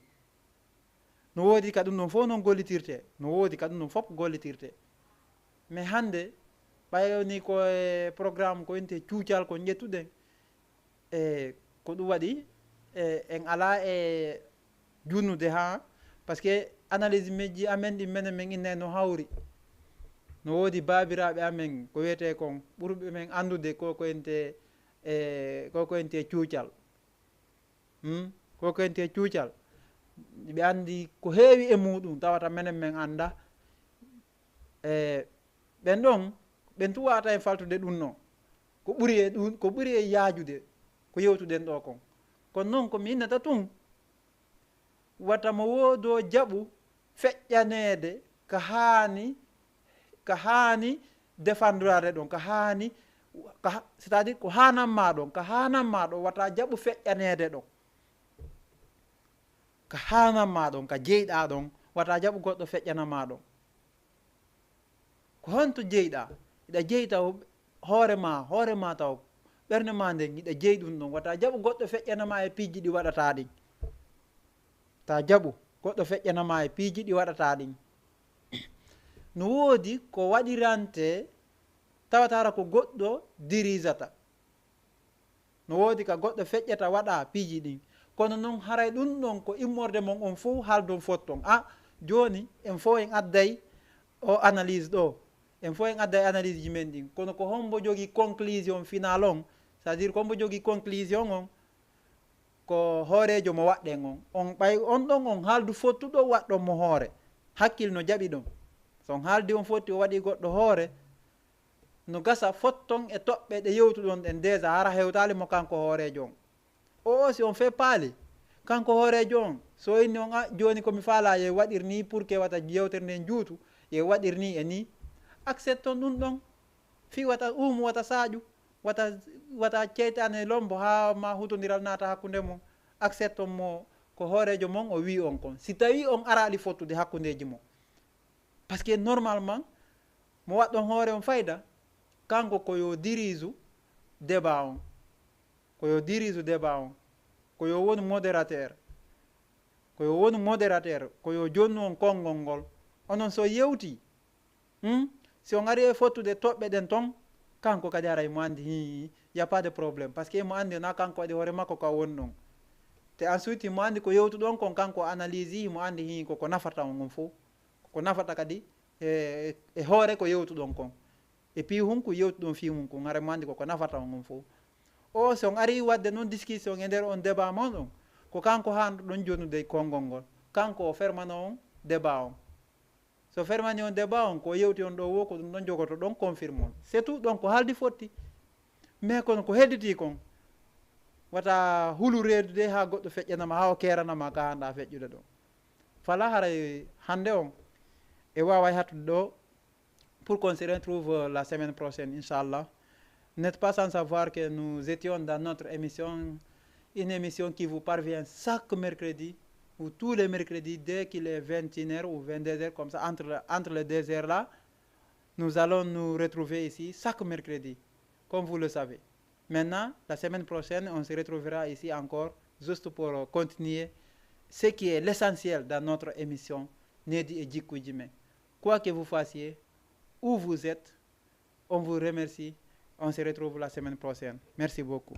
No woodi ka ɗum ɗon fof noon gollitirte, no woodi ka ɗum ɗon fof gollitirte. Mais hannde ɓay woni ko e programme ko ente cuucal ko ƴettuɗen, e ko ɗum waɗi e en alaa e junnude haa, parce que analyse mejji amen ɗi menen min innay no hawri. No woodi baabiraaɓe amen ko wiyetee kon ɓurɓe men anndude ko ko ente e ko ko ente cuucal. Hmm? Ko ko ente cuucal. Ɓe anndi ko heewi e muɗum tawata menen men annda. E ɓen ɗon ɓen tu wata en faltude ɗum no ko ɓuri e ɗum ko ɓuri e yaajude ko yewtuɗen ɗo kon. Kono noon ko mi innata tun wata mo woodo jaɓu feƴƴaneede ka haani ka haani défendrade ɗon ka haani c'est à dire ko haanan ma ɗon ka haanan ma ɗon wata jaɓu feƴƴaneede ɗon. Ka haanan ma ɗon ka jeyɗa ɗon wata jaɓu goɗɗo feƴƴana ma ɗon. Ko honto jeyɗa? Hiɗa jeyi taw hoore ma hoore ma taw ɓernde ma nden hiɗa jeyi ɗum ɗon wata jaɓu goɗɗo feƴƴana ma e piiji ɗi waɗata ɗin. Ta jaɓu goɗɗo feƴƴana ma e piiji ɗi waɗata ɗin. No woodi ko waɗirante tawata hara ko goɗɗo dirijata. No woodi ka goɗɗo feƴƴata waɗa piiji ɗin. Kono noon haray ɗum ɗon ko immorde mon on fof haaldon fotton a jooni en fof en adday o analyse ɗo. En fof en adday analyse ji men ɗin kono ko hombo jogii conclusion final on? C'est à dire ko hombo jogii conclusion on? Ko hooreejo mo waɗɗen on on ɓay on ɗon on haaldu fottuɗo waɗɗon mo hoore. Hakkil no jaɓi ɗon. So on haaldi on fotti o waɗi goɗɗo hoore no gasa fotton e toɓɓe ɗe yewtuɗon ɗen déjà hara hewtaali mo kanko hooreejo on. O o si on fe paali kanko hooreejo on so inni on a jooni ko mi faala ye waɗir ni pour que wata yewtere nden juutu ye waɗir ni e ni. Accepton ɗum ɗon fii wata uumu wata saaƴu wata wata ceytaane lombo haa ma hutondiral naata hakkunde mon. Accepton mo ko hooreejo mon o wii on kon si tawii on araali fottude hakkundeeji mon. Parce que normalement mo waɗɗon hoore on fayda kanko ko yo dirijeu débat on ko yo dirijeu débat on ko yo wonu modérateur ko yo wonu modérateur ko yo jonnu on konngol ngol. Onon so yewti hmm? Si on ari e fottude toɓɓe ɗen ton kanko kadi haray mo anndi hi y a pas de problème parce que mo anndi na kanko waɗi hoore makko ka won ɗon. Te ensuite himo anndi ko yewtuɗon kon, kanko analyse, himo anndi hin ko ko nafata on on fof, ko nafata kadi e, e hoore ko yewtuɗon kon. E puis hun ko yewtuɗon fii mun kun, hara mo anndi ko ko nafata on on fof. O, si on ari waɗde noon discussion e nder on débat mon ɗon, ko kanko haanɗo ɗon jonnude e konngol ngol. Kanko o fermano on débat on. So fermani on débat on, ko yewti on ɗo wo, ko ɗum ɗon jogoto ɗon confirme on. C'est tout. Donc ko haaldi fotti. Mais kono ko hedditi kon, wata hulu reedude haa goɗɗo feƴƴanama, haa o keeranama ka haanɗa feƴƴude ɗon. Fala haray hannde on e waaway hattude ɗo. Pour qu'on se retrouve la semaine prochaine, Inch'Allah. N'êtes pas sans savoir que nous étions dans notre émission, une émission qui vous parvient chaque mercredi ou tous les mercredis dès qu'il est vingt et une heures ou vingt-deux heures, comme ça, entre, entre les deux heures là, nous allons nous retrouver ici chaque mercredi, comme vous le savez. Maintenant, la semaine prochaine, on se retrouvera ici encore juste pour continuer ce qui est l'essentiel dans notre émission, Needi e Jikkuuji Men. Quoi que vous fassiez, où vous êtes, on vous remercie. On se retrouve la semaine prochaine. Merci beaucoup.